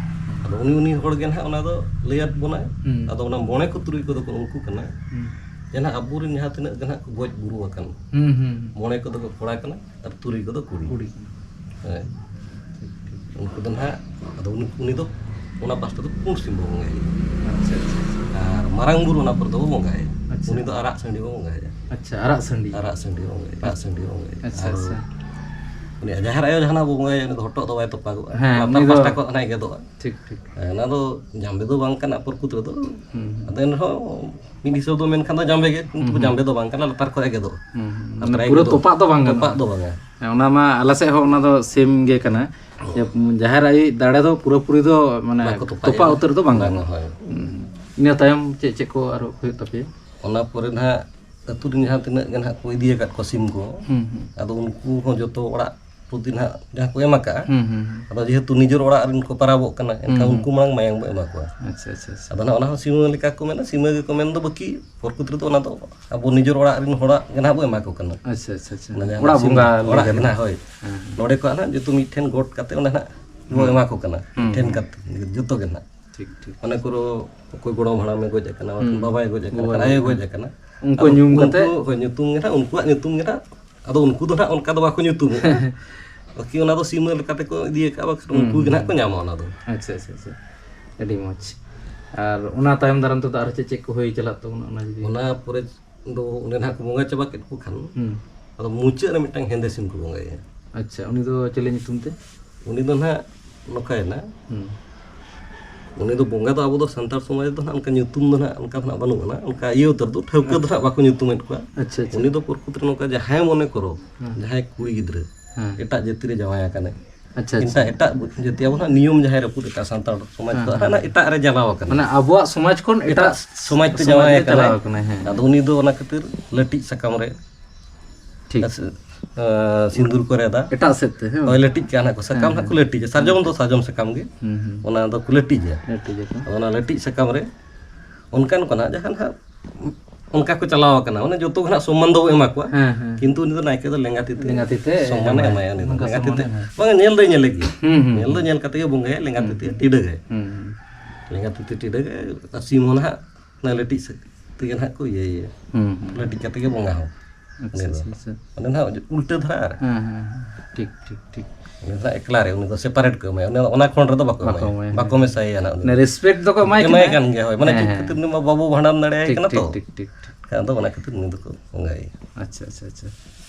ᱫᱚ᱾ ᱩᱱᱤ ᱩᱱᱤ ᱦᱚᱲ ᱜᱮ ᱱᱟᱦᱟᱜ ᱚᱱᱟ ᱫᱚ ᱞᱟᱹᱭᱟᱫ ᱵᱚᱱᱟᱭ᱾ ᱦᱩᱸ᱾ ᱟᱫᱚ ᱚᱱᱟ ᱢᱚᱬᱮ ᱠᱚ ᱛᱩᱨᱩᱭ ᱠᱚᱫᱚ ᱠᱚ ᱩᱱᱠᱩ ᱠᱟᱱᱟ᱾ ᱦᱩᱸ᱾ ᱡᱮ ᱱᱟᱦᱟᱜ ᱟᱵᱚᱨᱮᱱ ᱡᱟᱦᱟᱸ ᱛᱤᱱᱟᱹᱜ ᱜᱮ ᱱᱟᱦᱟᱜ ᱠᱚ ᱜᱚᱡ ᱵᱩᱨᱩ ᱟᱠᱟᱱ, ᱦᱩᱸ, ᱦᱩᱸ, ᱦᱩᱸ᱾ ᱢᱚᱬᱮ ᱠᱚᱫᱚ ᱠᱚ ᱠᱚᱲᱟ ᱠᱟᱱᱟ ᱟᱨ ᱛᱩᱨᱩᱭ ᱠᱚᱫᱚ ᱠᱩᱲᱤ᱾ ᱠᱩᱲᱤ ᱠᱟᱱᱟ᱾ ᱦᱮᱸ᱾ ᱴᱷᱤᱠ, ᱴᱷᱤᱠ᱾ ᱩᱱᱠᱩ ᱫᱚ ᱱᱟᱦᱟᱜ, ᱟᱫᱚ ᱩᱱᱤ, ᱩᱱᱤ ᱫᱚ ᱚᱱᱟ ᱯᱟᱥᱴᱟ ᱫᱚ ᱯᱩᱸᱰ ᱥᱤᱢ ᱵᱚ ᱵᱚᱸᱜᱟᱭᱟ᱾ ᱟᱪᱪᱷᱟ, ᱟᱪᱪᱷᱟ, ᱟᱪᱪᱷᱟ᱾ ᱟᱨ ᱢᱟᱨᱟᱝ ᱵᱩᱨᱩ ᱚᱱᱟ ᱯᱚᱨᱮ ᱫᱚᱵᱚ ᱵᱚᱸᱜᱟᱭᱟ᱾ ᱟᱪᱪᱷᱟ᱾ ᱩᱱᱤ ᱫᱚ ᱟᱨᱟᱜ ᱥᱟᱺᱰᱤ ᱵᱚ ᱵᱚᱸᱜᱟᱭᱟ᱾ ᱟᱪᱪᱷᱟ, ᱟᱨᱟᱜ ᱥᱟᱺᱰᱤ᱾ ᱟᱨᱟᱜ ᱥᱟᱺᱰᱤ ᱵᱚᱸᱜᱟᱭᱟ, ᱟᱨᱟᱜ ᱥᱟᱺᱰᱤ ᱵᱚᱸᱜᱟᱭᱟ᱾ ᱟᱪᱪᱷᱟ, ᱟᱨ ᱟᱪᱪᱷᱟ᱾ ᱩᱱᱤ ᱡᱟᱦᱮᱨ ᱟᱭᱳ ᱡᱟᱦᱟᱱᱟᱜ ᱵᱚ ᱵᱚᱸᱜᱟᱭᱟ, ᱩᱱᱤ ᱫᱚ ᱦᱚᱴᱚᱜ ᱫᱚ ᱵᱟᱭ ᱛᱚᱯᱟᱜᱚᱜᱼᱟ᱾ ᱦᱮᱸ, ᱞᱟᱛᱟᱨ ᱩᱱᱤ ᱫᱚ ᱯᱟᱥᱴᱟ ᱠᱷᱚᱱ ᱦᱟᱱᱮ ᱜᱮᱫᱚᱜᱼᱟ᱾ ᱴᱷᱤᱠ, ᱴᱷᱤᱠ᱾ ᱦᱮᱸ, ᱚᱱᱟ ᱫᱚ ᱡᱟᱢᱵᱮ ᱫᱚ ᱵᱟᱝ ᱠᱟᱱᱟ ᱯᱨᱚᱠᱨᱤᱛ ᱨᱮᱫᱚ᱾ ᱦᱩᱸ, ᱦᱩᱸ᱾ ᱟᱫᱚ ᱮᱱᱨᱮᱦᱚᱸ ᱢᱤᱫ ᱦᱤᱥᱟᱹᱵ ᱫᱚ ᱢᱮᱱᱠᱷᱟᱱ ᱫᱚ ᱡᱟᱢᱵᱮ ᱜᱮ, ᱠᱤᱱᱛᱩ ᱦᱩᱸ, ᱦᱩᱸ᱾ ᱡᱟᱢᱵᱮ ᱫᱚ ᱵᱟᱝ ᱠᱟᱱᱟ, ᱞᱟᱛᱟᱨ ᱠᱷᱚᱱ ᱜᱮᱫᱚᱜᱼᱟ᱾ ᱦᱩᱸ, ᱦᱩᱸ᱾ ᱟᱨ ᱢᱟᱱᱮ ᱯᱨᱟᱭ ᱯᱩᱨᱟᱹ ᱜᱮᱫᱚᱜᱼᱟ᱾ ᱛᱚᱯᱟᱜ ᱫᱚ ᱵᱟᱝᱟ᱾ ᱛᱚᱯᱟᱜ ᱫᱚ ᱵᱟᱝᱟ᱾ ᱦᱮᱸ, ᱚᱱᱟ ᱢᱟ ᱟᱞᱮ ᱥᱮᱫ ᱦᱚᱸ ᱚᱱᱟ ᱫᱚ ᱥᱮᱢ ᱜᱮ ᱠᱟᱱᱟ᱾ ᱡᱮ ᱡᱟᱦᱮᱨ ᱟᱭᱳ ᱫᱟᱲᱮ ᱫᱚ ᱯᱩᱨᱟᱹᱯᱩᱨᱤ ᱫᱚ ᱢᱟᱱᱮ ᱵᱟᱠᱚ ᱛᱚᱯᱟᱜ ᱛᱚᱯᱟᱜ ᱮᱫᱟ᱾ ᱩᱛᱟᱹᱨ ᱫᱚ ᱵᱟᱝ ᱵᱟᱝᱟ, ᱜᱟᱱᱚᱜᱼᱟ᱾ ᱦᱳᱭ᱾ ᱦᱩᱸ᱾ ᱤᱱᱟᱹ ᱛᱟᱭᱚᱢ ᱪᱮᱫ ᱪᱮᱫ ᱠᱚ ᱟᱨᱚ ᱦᱩᱭᱩᱜ ᱛᱟᱯᱮᱭᱟ? ᱚᱱᱟ ᱯᱚᱨᱮ ᱱᱟᱦᱟᱜ ᱟᱹᱛᱩ ᱨᱮᱱ ᱡᱟᱦᱟᱸ ᱛᱤᱱᱟᱹᱜ ᱜᱮ ᱱᱟᱦᱟᱜ ᱠᱚ ᱤᱫᱤ ᱟᱠᱟᱫ ᱠᱚᱣᱟ ᱥᱤᱢ ᱠᱚ, ᱦᱩᱸ, ᱦᱩᱸ᱾ ᱟᱫᱚ ᱩᱱᱠᱩ ᱦᱚᱸ ᱡᱚᱛᱚ ᱚᱲᱟᱜ ᱯᱨᱚᱛᱤ ᱱᱟᱦᱟᱜ ᱡᱟᱦᱟᱸ ᱠᱚ ᱮᱢ ᱟᱠᱟᱜᱼᱟ, ᱦᱩᱸ, ᱦᱩᱸ, ᱦᱩᱸ᱾ ᱟᱫᱚ ᱡᱮᱦᱮᱛᱩ ᱱᱤᱡᱮᱨ ᱚᱲᱟᱜ ᱨᱮᱱ ᱠᱚ ᱯᱟᱨᱟᱵᱚᱜ ᱠᱟᱱᱟ, ᱮᱱᱠᱷᱟᱱ ᱦᱩᱸ, ᱦᱩᱸ᱾ ᱩᱱᱠᱩ ᱢᱟᱲᱟᱝ ᱢᱟᱭᱟᱝ ᱵᱚ ᱮᱢᱟ ᱠᱚᱣᱟ᱾ ᱟᱪᱪᱷᱟ, ᱟᱪᱪᱷᱟ, ᱟᱪᱪᱷᱟ᱾ ᱟᱫᱚ ᱱᱟᱦᱟᱜ ᱚᱱᱟ ᱦᱚᱸ ᱥᱤᱢᱟᱹ ᱞᱮᱠᱟ ᱠᱚ ᱢᱮᱱᱟ, ᱥᱤᱢᱟᱹ ᱜᱮᱠᱚ ᱢᱮᱱ ᱫᱚ, ᱵᱟᱹᱠᱤ ᱯᱨᱚᱠᱨᱤᱛ ᱨᱮᱫᱚ ᱚᱱᱟ ᱫᱚ ᱟᱵᱚ ᱱᱤᱡᱮᱨ ᱚᱲᱟᱜ ᱨᱮᱱ ᱦᱚᱲᱟᱜ ᱜᱮ ᱱᱟᱦᱟᱜ ᱵᱚ ᱮᱢᱟ ᱠᱚ ᱠᱟᱱᱟ᱾ ᱟᱪᱪᱷᱟ, ᱟᱪᱪᱷᱟ, ᱟᱪᱪᱷᱟ᱾ ᱚᱱᱟ ᱡᱟᱦᱟᱸ ᱚᱲᱟᱜ ᱥᱤᱢ, ᱵᱚᱸᱜᱟ ᱚᱲᱟᱜ ᱞᱮᱠᱟ ᱜᱮ ᱱᱟᱦᱟᱜ᱾ ᱱᱟᱦᱟᱜ, ᱦᱳᱭ᱾ ᱦᱮᱸ, ᱦᱮᱸ᱾ ᱱᱚᱰᱮ ᱠᱷᱚᱱᱟᱜ ᱱᱟᱦᱟᱜ ᱡᱚᱛᱚ ᱢᱤᱫ ᱴᱷᱮᱱ ᱜᱚᱴ ᱠᱟᱛᱮ ᱚᱸᱰᱮ ᱱᱟᱦᱟᱜ ᱵᱚ ᱦᱩᱸ᱾ ᱮᱢᱟ ᱠᱚ ᱠᱟᱱᱟ᱾ ᱦᱩᱸ, ᱢᱤᱫ ᱴᱷᱮᱱ ᱦᱩᱸ᱾ ᱠᱟᱛᱮ ᱡᱚᱛᱚ ᱜᱮ ᱱᱟᱦᱟᱜ᱾ ᱴᱷᱤᱠ, ᱴᱷᱤᱠ᱾ ᱢᱚᱱᱮ ᱠᱚᱨᱚ ᱚᱠᱚᱭ ᱜᱚᱲᱚᱢ ᱦᱟᱲᱟᱢᱮ ᱜᱚᱡ ᱟᱠᱟᱱᱟ, ᱵᱟᱠᱷᱟᱱ ᱦᱩᱸ᱾ ᱵᱟᱵᱟᱭ ᱜᱚᱡ ᱟᱠᱟᱱᱟ, ᱜᱚᱡ ᱵᱟᱠᱷᱟᱱ ᱟᱭᱳᱭ ᱟᱠᱟᱱᱟ᱾ ᱜᱚᱡ ᱟᱠᱟᱱᱟ᱾ ᱩᱱᱠᱩ ᱟᱫᱚ ᱧᱩᱢ ᱩᱱᱠᱩ, ᱠᱟᱛᱮ? ᱦᱳᱭ, ᱧᱩᱛᱩᱢ ᱜᱮ ᱱᱟᱦᱟᱜ, ᱩᱱᱠᱩᱣᱟᱜ ᱧᱩᱛᱩᱢ ᱜᱮ ᱱᱟᱦᱟᱜ᱾ ᱟᱫᱚ ᱩᱱᱠᱩ ᱫᱚ ᱱᱟᱦᱟᱜ ᱚᱱᱠᱟ ᱫᱚ ᱵᱟᱠᱚ ᱧᱩᱛᱩᱢᱚᱜᱼᱟ᱾ ᱵᱟᱹᱠᱤ ᱚᱱᱟ ᱫᱚ ᱥᱤᱢᱟᱹ ᱞᱮᱠᱟ ᱛᱮᱠᱚ ᱤᱫᱤ ᱟᱠᱟᱫᱼᱟ, ᱵᱟᱠᱷᱟᱱ ᱦᱩᱸ, ᱩᱱᱠᱩ ᱜᱮ ᱱᱟᱦᱟᱜ ᱦᱩᱸ᱾ ᱠᱚ ᱧᱟᱢᱟ ᱚᱱᱟ ᱫᱚ᱾ ᱟᱪᱪᱷᱟ, ᱟᱪᱪᱷᱟ, ᱟᱪᱪᱷᱟ᱾ ᱟᱹᱰᱤ ᱢᱚᱡᱽ᱾ ᱟᱨ ᱚᱱᱟ ᱛᱟᱭᱚᱢ ᱫᱟᱨᱟᱢ ᱛᱮᱫᱚ ᱟᱨ ᱪᱮᱫ ᱪᱮᱫ ᱠᱚ ᱦᱩᱭ ᱪᱟᱞᱟᱜ ᱛᱟᱵᱚᱱᱟ, ᱚᱱᱟ ᱡᱩᱫᱤ? ᱚᱱᱟ ᱯᱚᱨᱮ ᱫᱚ ᱚᱸᱰᱮ ᱱᱟᱦᱟᱜ ᱠᱚ ᱵᱚᱸᱜᱟ ᱪᱟᱵᱟ ᱠᱮᱫ ᱠᱚ ᱠᱷᱟᱱ, ᱦᱩᱸ᱾ ᱟᱫᱚ ᱢᱩᱪᱟᱹᱫ ᱨᱮ ᱢᱤᱫᱴᱟᱝ ᱦᱮᱸᱫᱮ ᱥᱤᱢ ᱠᱚ ᱵᱚᱸᱜᱟᱭᱟ᱾ ᱟᱪᱪᱷᱟ, ᱩᱱᱤ ᱫᱚ ᱪᱤᱞᱤ ᱧᱩᱛᱩᱢ ᱛᱮ? ᱩᱱᱤ ᱫᱚ ᱱᱟᱦᱟᱜ ᱱᱚᱝᱠᱟᱭᱮᱱᱟ, ᱦᱩᱸ᱾ ᱩᱱᱤ ᱫᱚ ᱵᱚᱸᱜᱟ ᱫᱚ ᱟᱵᱚ ᱫᱚ ᱥᱟᱱᱛᱟᱲ ᱥᱚᱢᱟᱡᱽ ᱨᱮᱫᱚ ᱱᱟᱦᱟᱜ ᱚᱱᱠᱟ ᱧᱩᱛᱩᱢ ᱫᱚ ᱱᱟᱦᱟᱜ ᱚᱱᱠᱟ ᱫᱚ ᱱᱟᱦᱟᱜ ᱵᱟᱹᱱᱩᱜ ᱟᱱᱟ, ᱚᱱᱠᱟ ᱤᱭᱟᱹ ᱩᱛᱟᱹᱨ ᱫᱚ, ᱴᱷᱟᱹᱣᱠᱟᱹ ᱫᱚ ᱱᱟᱦᱟᱜ ᱵᱟᱠᱚ ᱧᱩᱛᱩᱢᱮᱫ ᱠᱚᱣᱟ᱾ ᱟᱪᱪᱷᱟ, ᱟᱪᱪᱷᱟ᱾ ᱩᱱᱤ ᱫᱚ ᱯᱨᱚᱠᱨᱤᱛ ᱨᱮ ᱱᱚᱝᱠᱟ ᱡᱟᱦᱟᱸᱭ ᱢᱚᱱᱮ ᱠᱚᱨᱚ, ᱦᱮᱸ᱾ ᱡᱟᱦᱟᱸᱭ ᱠᱩᱲᱤ ᱜᱤᱫᱽᱨᱟᱹ, ᱦᱮᱸ᱾ ᱮᱴᱟᱜ ᱡᱟᱹᱛᱤ ᱨᱮ ᱡᱟᱶᱟᱭ ᱟᱠᱟᱱᱟᱭ, ᱟᱪᱪᱷᱟ, ᱮᱱᱠᱷᱟᱱ ᱟᱪᱪᱷᱟ᱾ ᱮᱴᱟᱜ ᱡᱟᱹᱛᱤ ᱟᱵᱚ ᱱᱟᱦᱟᱜ ᱱᱤᱭᱚᱢ ᱡᱟᱦᱟᱸᱭ ᱨᱟᱹᱯᱩᱫ ᱟᱠᱟᱫ ᱥᱟᱱᱛᱟᱲ ᱥᱚᱢᱟᱡᱽ ᱦᱮᱸ, ᱠᱚ, ᱦᱮᱸ᱾ ᱦᱟᱱᱟ ᱮᱴᱟᱜ ᱨᱮ ᱡᱟᱞᱟᱣ ᱟᱠᱟᱱᱟ᱾ ᱢᱟᱱᱮ ᱟᱵᱚᱣᱟᱜ ᱥᱚᱢᱟᱡᱽ ᱠᱷᱚᱱ ᱮᱴᱟᱜ ᱮᱴᱟᱜ ᱥᱚᱢᱟᱡᱽ ᱛᱮ ᱥᱚᱢᱟᱡᱽ ᱡᱟᱶᱟᱭ ᱨᱮ ᱟᱠᱟᱱᱟᱭ᱾ ᱪᱟᱞᱟᱣ ᱟᱠᱟᱱᱟᱭ, ᱦᱮᱸ᱾ ᱟᱫᱚ ᱩᱱᱤ ᱫᱚ ᱚᱱᱟ ᱠᱷᱟᱹᱛᱤᱨ ᱞᱟᱹᱴᱤᱡ ᱥᱟᱠᱟᱢ ᱨᱮ ᱴᱷᱤᱠ᱾ ᱟᱨ ᱥᱤ-, ᱟᱸ, ᱥᱤᱸᱫᱩᱨ ᱠᱚ ᱨᱮᱫᱟ᱾ ᱮᱴᱟᱜ ᱥᱮᱫ ᱛᱮ, ᱦᱮᱸ ᱦᱳᱭ, ᱵᱟᱝ? ᱞᱟᱹᱴᱤᱡ ᱠᱟᱜᱼᱟ ᱱᱟᱦᱟᱜ ᱠᱚ᱾ ᱥᱟᱠᱟᱢ ᱦᱮᱸ, ᱱᱟᱦᱟᱜ ᱠᱚ ᱦᱮᱸ᱾ ᱞᱟᱹᱴᱤᱡᱟ᱾ ᱥᱟᱨᱡᱚᱢ ᱫᱚ ᱥᱟᱨᱡᱚᱢ ᱥᱟᱠᱟᱢ ᱜᱮ᱾ ᱦᱩᱸ, ᱦᱩᱸ᱾ ᱚᱱᱟ ᱫᱚᱠᱚ ᱞᱟᱹᱴᱤᱡᱟ᱾ ᱞᱟᱹᱴᱤᱡᱟᱠᱚ᱾ ᱟᱫᱚ ᱚᱱᱟ ᱞᱟᱹᱴᱤᱡ ᱥᱟᱠᱟᱢ ᱨᱮ ᱚᱱᱠᱟᱱ ᱠᱚ ᱱᱟᱦᱟᱜ ᱡᱟᱦᱟᱸ ᱱᱟᱦᱟᱜ ᱚᱱᱠᱟ ᱠᱚ ᱪᱟᱞᱟᱣ ᱟᱠᱟᱱᱟ, ᱢᱟᱱᱮ ᱡᱚᱛᱚ ᱠᱷᱚᱱᱟᱜ ᱥᱚᱢᱢᱟᱱ ᱫᱚ ᱮᱢᱟ ᱠᱚᱣᱟ᱾ ᱦᱮᱸ, ᱦᱮᱸ᱾ ᱠᱤᱱᱛᱩ ᱩᱱᱤ ᱫᱚ ᱱᱟᱭᱠᱮ ᱫᱚ ᱞᱮᱸᱜᱟ ᱛᱤ ᱛᱮ ᱞᱮᱸᱜᱟ ᱛᱤ ᱛᱮ ᱥᱚᱢᱢᱟᱱᱮ ᱮᱢᱟᱭᱟ᱾ ᱮᱢᱟᱭᱟ ᱩᱱᱤ ᱫᱚ᱾ ᱚᱱᱠᱟ ᱞᱮᱸᱜᱟ ᱛᱤ ᱥᱚᱢᱢᱟᱱᱮ ᱛᱮ ᱮᱢᱟᱭᱟ᱾ ᱵᱟᱝ, ᱧᱮᱞ ᱫᱚᱭ ᱧᱮᱞᱮ ᱜᱮᱭᱟ᱾ ᱦᱩᱸ, ᱦᱩᱸ, ᱧᱮᱞ ᱫᱚ ᱦᱩᱸ᱾ ᱧᱮᱞ ᱠᱟᱛᱮ ᱜᱮ ᱵᱚᱸᱜᱟᱭᱟ, ᱞᱮᱸᱜᱟ ᱛᱤ ᱦᱩᱸ, ᱛᱮ ᱦᱩᱸ᱾ ᱴᱤᱰᱟᱹᱜᱟᱭ᱾ ᱦᱩᱸ, ᱦᱩᱸ᱾ ᱞᱮᱸᱜᱟ ᱛᱤ ᱛᱮ ᱴᱤᱰᱟᱹᱜᱟᱭ, ᱟᱨ ᱥᱤᱢ ᱦᱚᱸ ᱱᱟᱦᱟᱜ ᱚᱱᱟ ᱞᱮᱴᱤᱡ ᱥᱮᱫ ᱛᱮᱜᱮ ᱱᱟᱦᱟᱜ ᱠᱚ ᱤᱭᱟᱹᱭᱮᱭᱟ᱾ ᱦᱩᱸ, ᱦᱩᱸ᱾ ᱞᱮᱴᱤᱡ ᱠᱟᱛᱮ ᱜᱮ ᱵᱚᱸᱜᱟ ᱦᱚᱸ᱾ ᱟᱪᱪᱷᱟ, ᱩᱱᱤ ᱫᱚ᱾ ᱟᱪᱪᱷᱟ, ᱟᱪᱪᱷᱟ᱾ ᱢᱟᱱᱮ ᱱᱟᱦᱟᱜ ᱩᱞᱴᱟᱹ ᱫᱷᱟᱨᱟ ᱟᱨ᱾ ᱦᱮᱸ, ᱦᱮᱸ, ᱦᱮᱸ᱾ ᱴᱷᱤᱠ, ᱴᱷᱤᱠ, ᱴᱷᱤᱠ᱾ ᱩᱱᱤ ᱫᱚ ᱮᱠᱞᱟ ᱨᱮ, ᱩᱱᱤ ᱫᱚ ᱥᱮᱯᱟᱨᱮᱴ ᱠᱚ ᱮᱢᱟᱭᱟ᱾ ᱚᱱᱟ, ᱚᱱᱟ ᱠᱷᱚᱸᱰ ᱨᱮᱫᱚ ᱵᱟᱠᱚ ᱵᱟᱠᱚ ᱮᱢᱟᱭᱟ᱾ ᱮᱢᱟᱭᱟ, ᱵᱟᱠᱚ ᱦᱮᱸ᱾ ᱢᱮᱥᱟᱭᱮᱭᱟ ᱱᱟᱦᱟᱜ ᱩᱱᱤ ᱢᱟᱱᱮ ᱫᱚ᱾ ᱨᱮᱥᱯᱮᱠᱴ ᱫᱚᱠᱚ ᱮᱢᱟᱭ ᱠᱟᱱᱟ᱾ ᱮᱢᱟᱭ ᱠᱟᱱ ᱜᱮᱭᱟ, ᱦᱳᱭ᱾ ᱢᱟᱱᱮ ᱦᱮᱸ, ᱪᱮᱫ ᱦᱮᱸ᱾ ᱠᱷᱟᱹᱛᱤᱨ ᱩᱱᱤ ᱢᱟ ᱵᱟᱵᱚ ᱵᱷᱟᱸᱰᱟᱱ ᱫᱟᱲᱮᱭᱟᱭ ᱴᱷᱤᱠ, ᱠᱟᱱᱟ ᱴᱷᱤᱠ, ᱛᱚ᱾ ᱴᱷᱤᱠ, ᱴᱷᱤᱠ, ᱴᱷᱤᱠ᱾ ᱟᱫᱚ ᱚᱱᱟ ᱠᱷᱟᱹᱛᱤᱨ ᱩᱱᱤ ᱫᱚᱠᱚ ᱵᱚᱸᱜᱟᱭᱮᱭᱟ᱾ ᱟᱪᱪᱷᱟ, ᱟᱪᱪᱷᱟ, ᱟᱪᱪᱷᱟ᱾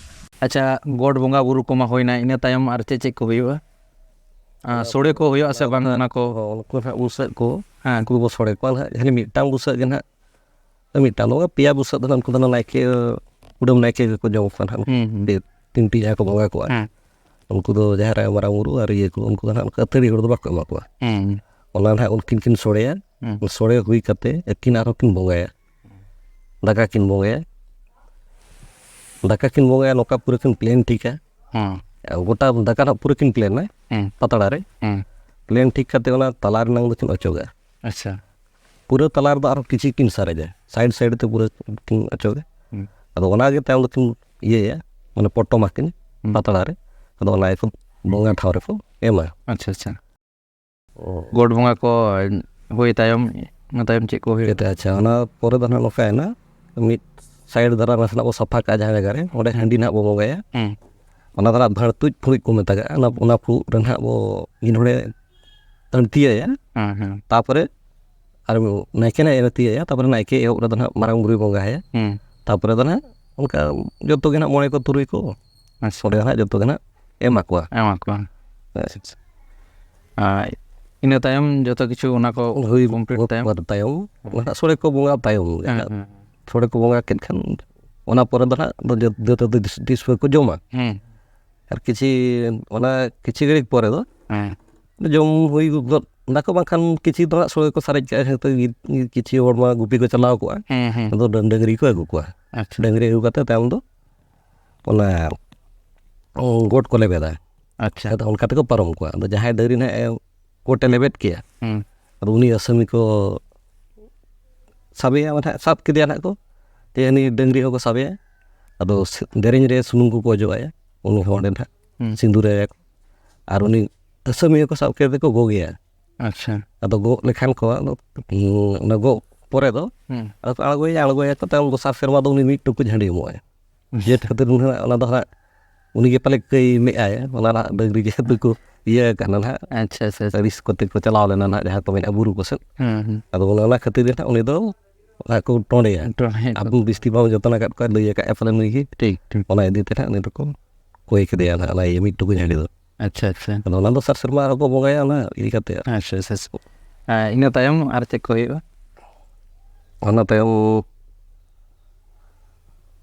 ᱟᱪᱪᱷᱟ, ᱜᱚᱰ ᱵᱚᱸᱜᱟ ᱵᱩᱨᱩ ᱠᱚᱢᱟ ᱦᱩᱭᱱᱟ, ᱤᱱᱟᱹ ᱛᱟᱭᱚᱢ ᱟᱨ ᱪᱮᱫ ᱪᱮᱫ ᱠᱚ ᱦᱩᱭᱩᱜᱼᱟ? ᱟᱨ ᱚᱱᱟ ᱥᱚᱲᱮ ᱠᱚ ᱦᱩᱭᱩᱜᱼᱟ ᱥᱮ ᱵᱟᱝ? ᱚᱱᱟ ᱠᱚ ᱦᱚᱸ, ᱩᱱᱠᱩ ᱱᱟᱦᱟᱜ ᱵᱩᱥᱟᱹᱜ ᱠᱚ, ᱦᱮᱸ᱾ ᱩᱱᱠᱩ ᱫᱚᱵᱚ ᱥᱚᱲᱮ ᱠᱚᱣᱟ ᱱᱟᱦᱟᱜ᱾ ᱡᱟᱦᱟᱸ ᱢᱤᱫᱴᱟᱝ ᱵᱩᱥᱟᱹᱜ ᱜᱮ ᱱᱟᱦᱟᱜ, ᱢᱤᱫᱴᱟᱝ ᱫᱚ ᱵᱟᱝ, ᱯᱮᱭᱟ ᱵᱩᱥᱟᱹᱜ ᱫᱚ ᱱᱟᱦᱟᱜ ᱩᱱᱠᱩ ᱫᱚ ᱱᱟᱦᱟᱜ ᱱᱟᱭᱠᱮ, ᱠᱩᱰᱟᱹᱢ ᱱᱟᱭᱠᱮ ᱜᱮᱠᱚ ᱡᱚᱢ ᱠᱚᱣᱟ ᱱᱟᱦᱟᱜ᱾ ᱦᱩᱸ, ᱦᱩᱸ᱾ ᱯᱮ, ᱛᱤᱱᱴᱤ ᱡᱟᱦᱟᱸ ᱠᱚ ᱵᱚᱸᱜᱟ ᱠᱚᱣᱟ᱾ ᱦᱮᱸ᱾ ᱩᱱᱠᱩ ᱫᱚ ᱡᱟᱦᱮᱨ ᱟᱭᱳ, ᱢᱟᱨᱟᱝ ᱵᱩᱨᱩ ᱟᱨ ᱤᱭᱟᱹ ᱠᱚ, ᱩᱱᱠᱩ ᱫᱚ ᱱᱟᱦᱟᱜ ᱚᱱᱠᱟ ᱟᱹᱛᱷᱟᱹᱲᱤ ᱦᱚᱲ ᱫᱚ ᱵᱟᱠᱚ ᱮᱢᱟ ᱠᱚᱣᱟ᱾ ᱦᱩᱸ᱾ ᱚᱱᱟ ᱱᱟᱦᱟᱜ ᱩᱱᱠᱤᱱ ᱠᱤᱱ ᱥᱚᱲᱮᱭᱟ᱾ ᱦᱩᱸ᱾ ᱥᱚᱲᱮ ᱦᱩᱭ ᱠᱟᱛᱮ ᱟᱹᱠᱤᱱ ᱟᱨᱦᱚᱸ ᱠᱤᱱ ᱵᱚᱸᱜᱟᱭᱟ᱾ ᱫᱟᱠᱟ ᱠᱤᱱ ᱵᱚᱸᱜᱟᱭᱟ᱾ ᱫᱟᱠᱟ ᱠᱤᱱ ᱵᱚᱸᱜᱟᱭᱟ, ᱱᱚᱝᱠᱟ ᱯᱩᱨᱟᱹ ᱠᱤᱱ ᱯᱞᱮᱱ ᱴᱷᱤᱠᱟ᱾ ᱦᱮᱸ᱾ ᱜᱚᱴᱟ ᱫᱟᱠᱟ ᱱᱟᱦᱟᱜ ᱯᱩᱨᱟᱹ ᱠᱤᱱ ᱯᱞᱮᱱᱟ, ᱦᱮᱸ᱾ ᱯᱟᱛᱲᱟ ᱨᱮ᱾ ᱦᱮᱸ᱾ ᱯᱞᱮᱱ ᱴᱷᱤᱠ ᱠᱟᱛᱮ ᱚᱱᱟ ᱛᱟᱞᱟ ᱨᱮᱱᱟᱝ ᱫᱚᱠᱤᱱ ᱚᱪᱚᱜᱟ᱾ ᱟᱪᱪᱷᱟ᱾ ᱯᱩᱨᱟᱹ ᱛᱟᱞᱟ ᱨᱮᱫᱚ ᱟᱨᱦᱚᱸ ᱠᱤᱪᱷᱤ ᱠᱤᱱ ᱥᱟᱨᱮᱡᱟ, ᱥᱟᱭᱤᱰ ᱥᱟᱭᱤᱰ ᱛᱮ ᱯᱩᱨᱟᱹ ᱠᱤᱱ ᱚᱪᱚᱜᱟ᱾ ᱦᱩᱸ᱾ ᱟᱫᱚ ᱚᱱᱟᱜᱮ ᱛᱟᱭᱚᱢ ᱫᱚᱠᱤᱱ ᱤᱭᱟᱹᱭᱟ, ᱢᱟᱱᱮ ᱯᱚᱴᱚᱢ ᱟᱹᱠᱤᱱ ᱦᱩᱸ᱾ ᱯᱟᱛᱲᱟ ᱨᱮ᱾ ᱟᱫᱚ ᱚᱱᱟ ᱜᱮᱠᱚ ᱵᱚᱸᱜᱟ ᱴᱷᱟᱶ ᱨᱮᱠᱚ ᱮᱢᱟ᱾ ᱟᱪᱪᱷᱟ, ᱟᱪᱪᱷᱟ᱾ ᱚ᱾ ᱜᱚᱰ ᱵᱚᱸᱜᱟ ᱠᱚ ᱦᱩᱭ ᱛᱟᱭᱚᱢ, ᱤᱱᱟᱹ ᱛᱟᱭᱚᱢ ᱪᱮᱫ ᱠᱚ ᱦᱩᱭᱩᱜᱼᱟ? ᱪᱮᱫ, ᱟᱪᱪᱷᱟ, ᱚᱱᱟ ᱯᱚᱨᱮ ᱫᱚ ᱱᱟᱦᱟᱜ ᱱᱚᱝᱠᱟᱭᱮᱱᱟ, ᱢᱤᱫ ᱥᱟᱭᱤᱰ ᱫᱷᱟᱨᱟ ᱱᱟᱥᱮᱱᱟᱜ ᱵᱚ ᱥᱟᱯᱷᱟ ᱠᱟᱜᱼᱟ ᱡᱟᱦᱟᱸ ᱡᱟᱭᱜᱟ ᱨᱮ, ᱚᱸᱰᱮ ᱦᱟᱺᱰᱤ ᱱᱟᱦᱟᱜ ᱵᱚ ᱵᱚᱸᱜᱟᱭᱟ᱾ ᱦᱩᱸ᱾ ᱚᱱᱟ ᱫᱚ ᱱᱟᱦᱟᱜ ᱵᱷᱟᱹᱲᱛᱩᱡ ᱯᱷᱩᱲᱩᱡ ᱠᱚ ᱢᱮᱛᱟᱜᱟᱜᱼᱟ᱾ ᱚᱱᱟ, ᱚᱱᱟ ᱯᱷᱩᱲᱩᱜ ᱨᱮ ᱱᱟᱦᱟᱜ ᱵᱚ ᱢᱤᱫ ᱦᱚᱲᱮ ᱟᱹᱬᱛᱤᱭᱟᱭᱟ᱾ ᱦᱮᱸ, ᱦᱮᱸ᱾ ᱛᱟᱯᱚᱨᱮ ᱟᱨ ᱱᱟᱭᱠᱮ ᱱᱟᱦᱟᱜ ᱮ ᱟᱹᱬᱛᱤᱭᱟᱭᱟ, ᱛᱟᱯᱚᱨᱮ ᱱᱟᱭᱠᱮ ᱮᱦᱚᱵ ᱨᱮᱫᱚ ᱱᱟᱦᱟᱜ ᱢᱟᱨᱟᱝ ᱵᱩᱨᱩᱭ ᱵᱚᱸᱜᱟᱭᱟ᱾ ᱦᱩᱸ᱾ ᱛᱟᱯᱚᱨᱮ ᱫᱚ ᱱᱟᱦᱟᱜ ᱚᱱᱠᱟ ᱡᱚᱛᱚ ᱜᱮ ᱱᱟᱦᱟᱜ ᱢᱚᱬᱮ ᱠᱚ ᱛᱩᱨᱩᱭ ᱠᱚ ᱟᱪᱪᱷᱟ᱾ ᱚᱸᱰᱮ ᱱᱟᱦᱟᱜ ᱡᱚᱛᱚ ᱜᱮ ᱱᱟᱦᱟᱜ ᱮᱢᱟ ᱠᱚᱣᱟ᱾ ᱮᱢᱟ ᱠᱚᱣᱟ᱾ ᱦᱮᱸ᱾ ᱟᱪᱪᱷᱟ, ᱟᱪᱪᱷᱟ᱾ ᱟᱨ ᱤᱱᱟᱹ ᱛᱟᱭᱚᱢ ᱡᱚᱛᱚ ᱠᱤᱪᱷᱩ ᱚᱱᱟ ᱠᱚ ᱦᱩᱭ complete ᱛᱟᱭᱚᱢ? ᱯᱚᱨ ᱛᱟᱭᱚᱢ, ᱚᱱᱟ ᱥᱚᱲᱮ ᱠᱚ ᱵᱚᱸᱜᱟ ᱛᱟᱭᱚᱢ ᱜᱮ ᱦᱮᱸ, ᱱᱟᱦᱟᱜ᱾ ᱦᱮᱸ᱾ ᱥᱚᱲᱮ ᱠᱚ ᱵᱚᱸᱜᱟ ᱠᱮᱫ ᱠᱷᱟᱱ, ᱚᱱᱟ ᱯᱚᱨᱮ ᱫᱚ ᱱᱟᱦᱟᱜ ᱫᱚ ᱡᱚ-, ᱡᱚᱛᱚ ᱫᱤᱥ-, ᱫᱤᱥᱣᱟᱹ ᱠᱚ ᱡᱚᱢᱟ᱾ ᱦᱮᱸ᱾ ᱟᱨ ᱠᱤᱪᱷᱤ, ᱚᱱᱟ ᱠᱤᱪᱷᱤ ᱜᱷᱟᱹᱲᱤᱡ ᱯᱚᱨᱮ ᱫᱚ ᱦᱮᱸ᱾ ᱡᱚᱢ ᱦᱩᱭ ᱜᱚᱫ ᱱᱟᱠᱚ, ᱵᱟᱝᱠᱷᱟᱱ ᱠᱤᱪᱷᱤ ᱫᱚ ᱦᱟᱸᱜ ᱥᱚᱲᱮ ᱠᱚ ᱥᱟᱨᱮᱡ ᱠᱟᱜᱼᱟ, ᱦᱚᱭᱛᱳ ᱜᱤ-, ᱜᱤ-, ᱠᱤᱪᱷᱤ ᱦᱚᱲ ᱢᱟ ᱜᱩᱯᱤ ᱠᱚ ᱪᱟᱞᱟᱣ ᱠᱚᱜᱼᱟ᱾ ᱦᱮᱸ, ᱦᱮᱸ᱾ ᱟᱫᱚ ᱰᱟᱹ-, ᱰᱟᱹᱝᱨᱤ ᱠᱚ ᱟᱹᱜᱩ ᱠᱚᱣᱟ᱾ ᱟᱪᱪᱷᱟ᱾ ᱰᱟᱹᱝᱨᱤ ᱟᱹᱜᱩ ᱠᱟᱛᱮ ᱛᱟᱭᱚᱢ ᱫᱚ ᱚᱱᱟ, ᱩᱸ, ᱜᱚᱴ ᱠᱚ ᱞᱮᱵᱮᱫᱟ᱾ ᱟᱪᱪᱷᱟ᱾ ᱟᱫᱚ ᱚᱱᱠᱟ ᱛᱮᱠᱚ ᱯᱟᱨᱚᱢ ᱠᱚᱣᱟ᱾ ᱟᱫᱚ ᱡᱟᱦᱟᱸᱭ ᱰᱟᱹᱝᱨᱤ ᱱᱟᱦᱟᱜ ᱮ ᱜᱚᱴᱮ ᱞᱮᱵᱮᱫ ᱠᱮᱭᱟ, ᱦᱩᱸ᱾ ᱟᱫᱚ ᱩᱱᱤ ᱟᱥᱟᱢᱤ ᱠᱚ ᱥᱟᱵᱮᱭᱟ, ᱢᱟᱱᱮ ᱥᱟᱵ ᱠᱮᱫᱮᱭᱟ ᱱᱟᱦᱟᱜ ᱠᱚ᱾ ᱡᱮ ᱩᱱᱤ ᱰᱟᱹᱝᱨᱤ ᱦᱚᱸᱠᱚ ᱥᱟᱵᱮᱭᱟ, ᱟᱫᱚ ᱥᱤ- ᱫᱮᱨᱮᱧ ᱨᱮ ᱥᱩᱱᱩᱢ ᱠᱚᱠᱚ ᱚᱡᱚᱜ ᱟᱭᱟ, ᱩᱱᱤ ᱦᱚᱸ ᱚᱸᱰᱮ ᱱᱟᱦᱟᱜ ᱦᱩᱸ᱾ ᱥᱤᱸᱫᱩᱨᱟᱭᱟ ᱠᱚ᱾ ᱟᱨ ᱩᱱᱤ ᱟᱹᱥᱟᱹᱢᱤ ᱦᱚᱸᱠᱚ ᱥᱟᱵ ᱠᱮᱫ ᱛᱮᱠᱚ ᱜᱚᱜᱮᱭᱟ᱾ ᱟᱪᱪᱷᱟ᱾ ᱟᱫᱚ ᱜᱚᱜ ᱞᱮᱠᱷᱟᱱ ᱠᱚ, ᱟᱫᱚ, ᱩᱸ, ᱚᱱᱟ ᱜᱚᱜ ᱯᱚᱨᱮ ᱫᱚ ᱦᱩᱸ᱾ ᱟᱫᱚ ᱠᱚ ᱟᱬᱜᱚᱭᱟ, ᱟᱬᱜᱚᱭᱟᱠᱚ, ᱛᱟᱭᱚᱢ ᱫᱚᱥᱟᱨ ᱥᱮᱨᱢᱟ ᱫᱚ ᱩᱱᱤ ᱢᱤᱫ ᱴᱩᱠᱩᱡ ᱦᱟᱺᱰᱤ ᱮᱢᱚᱜᱼᱟᱭ᱾ ᱪᱮᱫ ᱠᱷᱟᱹᱛᱤᱨ ᱩᱱᱤ ᱦᱟᱸᱜ ᱚᱱᱟ ᱫᱚ ᱦᱟᱸᱜ ᱩᱱᱤ ᱜᱮ ᱯᱟᱞᱮ ᱠᱟᱹᱭ ᱢᱮᱜ ᱟᱭ, ᱚᱱᱟ ᱱᱟᱦᱟᱜ ᱰᱟᱹᱝᱨᱤ ᱡᱮᱦᱮᱛᱩ ᱠᱚ ᱤᱭᱟᱹ ᱟᱠᱟᱱᱟ ᱱᱟᱦᱟᱜ, ᱟᱪᱪᱷᱟ, ᱟᱪᱪᱷᱟ, ᱟᱪᱪᱷᱟ᱾ ᱟᱹᱲᱤᱥ ᱠᱚᱛᱮ ᱠᱚ ᱪᱟᱞᱟᱣ ᱞᱮᱱᱟ ᱱᱟᱦᱟᱜ, ᱡᱟᱦᱟᱸ ᱠᱚ ᱢᱮᱱᱟ ᱵᱩᱨᱩ ᱠᱚ ᱥᱮᱫ᱾ ᱦᱩᱸ, ᱦᱩᱸ᱾ ᱟᱫᱚ ᱚᱱᱮ ᱚᱱᱟ ᱠᱷᱟᱹᱛᱤᱨ ᱜᱮ ᱱᱟᱦᱟᱜ ᱩᱱᱤ ᱫᱚ ᱚᱱᱟ ᱠᱚ ᱴᱚᱸᱰᱮᱭᱟ᱾ ᱴᱚᱸᱰᱮᱭᱟ᱾ ᱟᱵᱚ ᱵᱤᱥᱛᱤ ᱵᱟᱝ ᱡᱚᱛᱚᱱ ᱟᱠᱟᱫ ᱠᱚᱣᱟ, ᱞᱟᱹᱭ ᱟᱠᱟᱫ ᱮ ᱯᱟᱞᱮ ᱱᱩᱭ ᱜᱮ᱾ ᱴᱷᱤᱠ, ᱴᱷᱤᱠ᱾ ᱚᱱᱟ ᱤᱫᱤ ᱛᱮ ᱱᱟᱦᱟᱜ ᱩᱱᱤ ᱫᱚᱠᱚ ᱠᱚᱭ ᱠᱮᱫᱮᱭᱟ ᱱᱟᱦᱟᱜ, ᱚᱱᱟ ᱤᱭᱟᱹ ᱢᱤᱫ ᱴᱩᱠᱩᱡ ᱦᱟᱺᱰᱤ ᱫᱚ᱾ ᱟᱪᱪᱷᱟ, ᱟᱪᱪᱷᱟ᱾ ᱟᱫᱚ ᱚᱱᱟ ᱫᱚᱥᱟᱨ ᱥᱮᱨᱢᱟ ᱟᱨᱦᱚᱸ ᱠᱚ ᱵᱚᱸᱜᱟᱭᱟ ᱚᱱᱟ ᱤᱫᱤ ᱠᱟᱛᱮ᱾ ᱟᱪᱪᱷᱟ, ᱟᱪᱪᱷᱟ, ᱟᱪᱪᱷᱟ᱾ ᱦᱮᱸ, ᱤᱱᱟᱹ ᱛᱟᱭᱚᱢ ᱟᱨ ᱪᱮᱫ ᱠᱚ ᱦᱩᱭᱩᱜᱼᱟ? ᱚᱱᱟ ᱛᱟᱭᱚᱢ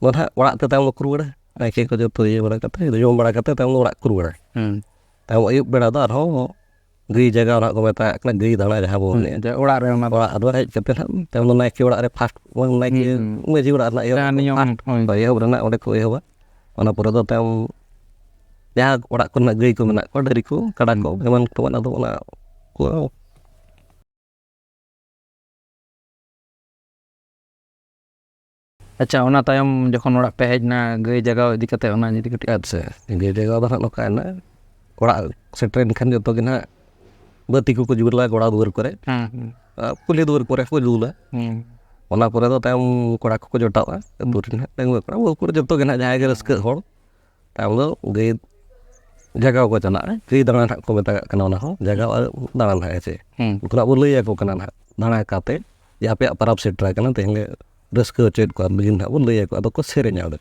ᱫᱚ ᱱᱟᱦᱟᱜ ᱚᱲᱟᱜ ᱛᱮ ᱛᱟᱭᱚᱢ ᱫᱚᱠᱚ ᱨᱩᱣᱟᱹᱲᱟ᱾ ᱱᱟᱭᱠᱮ ᱠᱚ ᱡᱚᱛᱚ ᱤᱭᱟᱹ ᱵᱟᱲᱟ ᱠᱟᱛᱮ, ᱡᱚᱢ ᱵᱟᱲᱟ ᱠᱟᱛᱮ ᱛᱟᱭᱚᱢ ᱫᱚ ᱚᱲᱟᱜ ᱠᱚ ᱨᱩᱣᱟᱹᱲᱟ᱾ ᱦᱩᱸ᱾ ᱛᱟᱭᱚᱢ ᱟᱹᱭᱩᱵ ᱵᱮᱲᱟ ᱫᱚ ᱟᱨᱦᱚᱸ ᱜᱟᱹᱭ ᱡᱟᱜᱟᱣ ᱱᱟᱦᱟᱜ ᱠᱚ ᱢᱮᱛᱟᱜ ᱠᱟᱱᱟ, ᱜᱟᱹᱭ ᱫᱟᱬᱟ ᱡᱟᱦᱟᱸ ᱵᱚᱱ ᱦᱩᱸ, ᱞᱟᱹᱭᱟ᱾ ᱡᱟ ᱚᱲᱟᱜ ᱨᱮ ᱚᱱᱟ ᱫᱚ᱾ ᱚᱲᱟᱜ ᱫᱚ ᱦᱮᱡ ᱠᱟᱛᱮ ᱱᱟᱦᱟᱜ ᱛᱟᱭᱚᱢ ᱫᱚ ᱱᱟᱭᱠᱮ ᱚᱲᱟᱜ ᱨᱮ ᱯᱷᱟᱥᱴ, ᱱᱟᱭᱠᱮ ᱦᱩᱸ, ᱦᱩᱸ᱾ ᱢᱟᱹᱡᱷᱤ ᱚᱲᱟᱜ ᱨᱮᱱᱟᱜ ᱮᱦᱚᱵ, ᱡᱟᱦᱟᱸ ᱱᱤᱭᱚᱢ, ᱯᱷᱟᱥᱴ ᱦᱳᱭ᱾ ᱮᱦᱚᱵ ᱨᱮᱱᱟᱜ ᱚᱸᱰᱮ ᱠᱚ ᱮᱦᱚᱵᱟ᱾ ᱚᱱᱟ ᱯᱚᱨᱮ ᱫᱚ ᱛᱟᱭᱚᱢ ᱡᱟᱦᱟᱸ ᱚᱲᱟᱜ ᱠᱚᱨᱮᱱᱟᱜ ᱜᱟᱹᱭ ᱠᱚ ᱢᱮᱱᱟᱜ ᱠᱚᱣᱟ, ᱰᱟᱹᱝᱨᱤ ᱠᱚ, ᱠᱟᱰᱟ ᱠᱚ, ᱮᱢᱟᱱ ᱠᱚ, ᱟᱫᱚ ᱚᱱᱟ ᱠᱚ ᱟᱪᱪᱷᱟ, ᱚᱱᱟ ᱛᱟᱭᱚᱢ ᱡᱚᱠᱷᱚᱱ ᱚᱲᱟᱜ ᱯᱮ ᱦᱮᱡ ᱮᱱᱟ, ᱜᱟᱹᱭ ᱡᱟᱜᱟᱣ ᱤᱫᱤ ᱠᱟᱛᱮ ᱚᱱᱟ ᱡᱩᱫᱤ ᱠᱟᱹᱴᱤᱡ᱾ ᱟᱪᱪᱷᱟ, ᱜᱟᱹᱭ ᱡᱟᱜᱟᱣ ᱫᱚ ᱱᱟᱦᱟᱜ ᱱᱚᱝᱠᱟᱭᱮᱱᱟ, ᱚᱲᱟᱜ ᱥᱮᱴᱮᱨᱮᱱ ᱠᱷᱟᱱ ᱡᱚᱛᱚ ᱜᱮ ᱱᱟᱦᱟᱜ ᱵᱟᱹᱛᱤ ᱠᱚᱠᱚ ᱡᱩᱞᱟ ᱜᱚᱲᱟ ᱫᱩᱣᱟᱹᱨ ᱠᱚᱨᱮ, ᱦᱮᱸ, ᱦᱮᱸ᱾ ᱟᱨ ᱠᱩᱞᱦᱤ ᱫᱩᱣᱟᱹᱨ ᱠᱚᱨᱮ ᱦᱚᱸᱠᱚ ᱡᱩᱞᱟ᱾ ᱦᱮᱸ᱾ ᱚᱱᱟ ᱯᱚᱨᱮ ᱫᱚ ᱛᱟᱭᱚᱢ ᱠᱚᱲᱟ ᱠᱚᱠᱚ ᱡᱚᱴᱟᱣᱟ, ᱟᱹᱛᱩ ᱨᱮ ᱱᱟᱦᱟᱜ ᱰᱟᱺᱜᱩᱣᱟᱹ ᱠᱚᱲᱟ, ᱵᱟᱹᱦᱩ ᱠᱩᱲᱤ ᱡᱚᱛᱚ ᱜᱮ ᱱᱟᱦᱟᱜ ᱡᱟᱦᱟᱸᱭ ᱜᱮ ᱨᱟᱹᱥᱠᱟᱹᱜ ᱦᱚᱲ, ᱛᱟᱭᱚᱢ ᱫᱚ ᱜᱟᱹᱭ ᱡᱟᱜᱟᱣ ᱠᱚ ᱪᱟᱞᱟᱜᱼᱟ᱾ ᱜᱟᱹᱭ ᱫᱟᱬᱟ ᱱᱟᱦᱟᱜ ᱠᱚ ᱢᱮᱛᱟᱜ ᱠᱟᱱᱟ ᱚᱱᱟ ᱦᱚᱸ, ᱡᱟᱜᱟᱣ ᱟᱨ ᱫᱟᱬᱟ ᱱᱟᱦᱟᱜ, ᱦᱮᱸ ᱥᱮ? ᱦᱮᱸ᱾ ᱩᱱᱠᱩ ᱱᱟᱦᱟᱜ ᱵᱚ ᱞᱟᱹᱭ ᱟᱠᱚ ᱠᱟᱱᱟ ᱱᱟᱦᱟᱜ, ᱫᱟᱬᱟ ᱠᱟᱛᱮ ᱡᱮ ᱟᱯᱮᱭᱟᱜ ᱯᱟᱨᱟᱵᱽ ᱥᱮᱴᱮᱨ ᱟᱠᱟᱱᱟ, ᱛᱮᱦᱮᱧ ᱞᱮ ᱨᱟᱹᱥᱠᱟᱹ ᱦᱚᱪᱚᱭᱮᱫ ᱠᱚᱣᱟ, ᱵᱤᱞᱤ ᱱᱟᱦᱟᱜ ᱵᱚ ᱞᱟᱹᱭ ᱟᱠᱚᱣᱟ, ᱟᱫᱚ ᱠᱚ ᱥᱮᱨᱮᱧᱟ ᱚᱸᱰᱮ᱾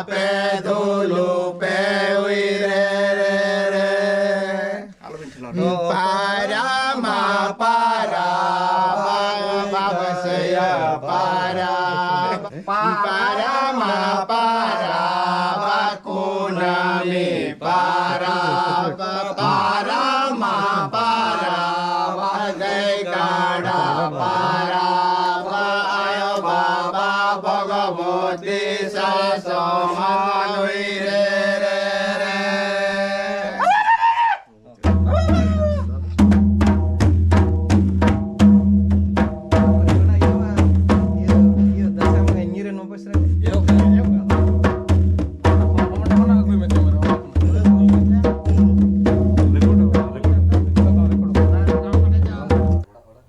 ᱯᱮ ᱫᱩᱞᱩ ᱯᱮ ᱩᱭᱨᱮ ᱨᱮ ᱨᱮ᱾ ᱯᱟᱨᱟ ᱢᱟ ᱯᱟᱨᱟ ᱵᱟᱵᱟ ᱥᱮᱭᱟ ᱯᱟᱨᱟ᱾ ᱯᱟᱨᱟ ᱢᱟ ᱯᱟᱨᱟ ᱵᱟ ᱠᱩᱱᱟᱹᱢᱤ ᱯᱟᱨᱟ᱾ ᱯᱟᱨᱟ ᱢᱟ ᱯᱟᱨᱟ ᱵᱟ ᱜᱟᱹᱭ ᱠᱟᱰᱟ ᱯᱟᱨᱟ᱾ ᱟᱭᱳ ᱵᱟᱵᱟ ᱵᱷᱚᱜᱚᱵᱚᱛᱤ ᱥᱟᱥᱚᱢᱟ ᱱᱩᱭ ᱨᱮ ᱨᱮ ᱨᱮ᱾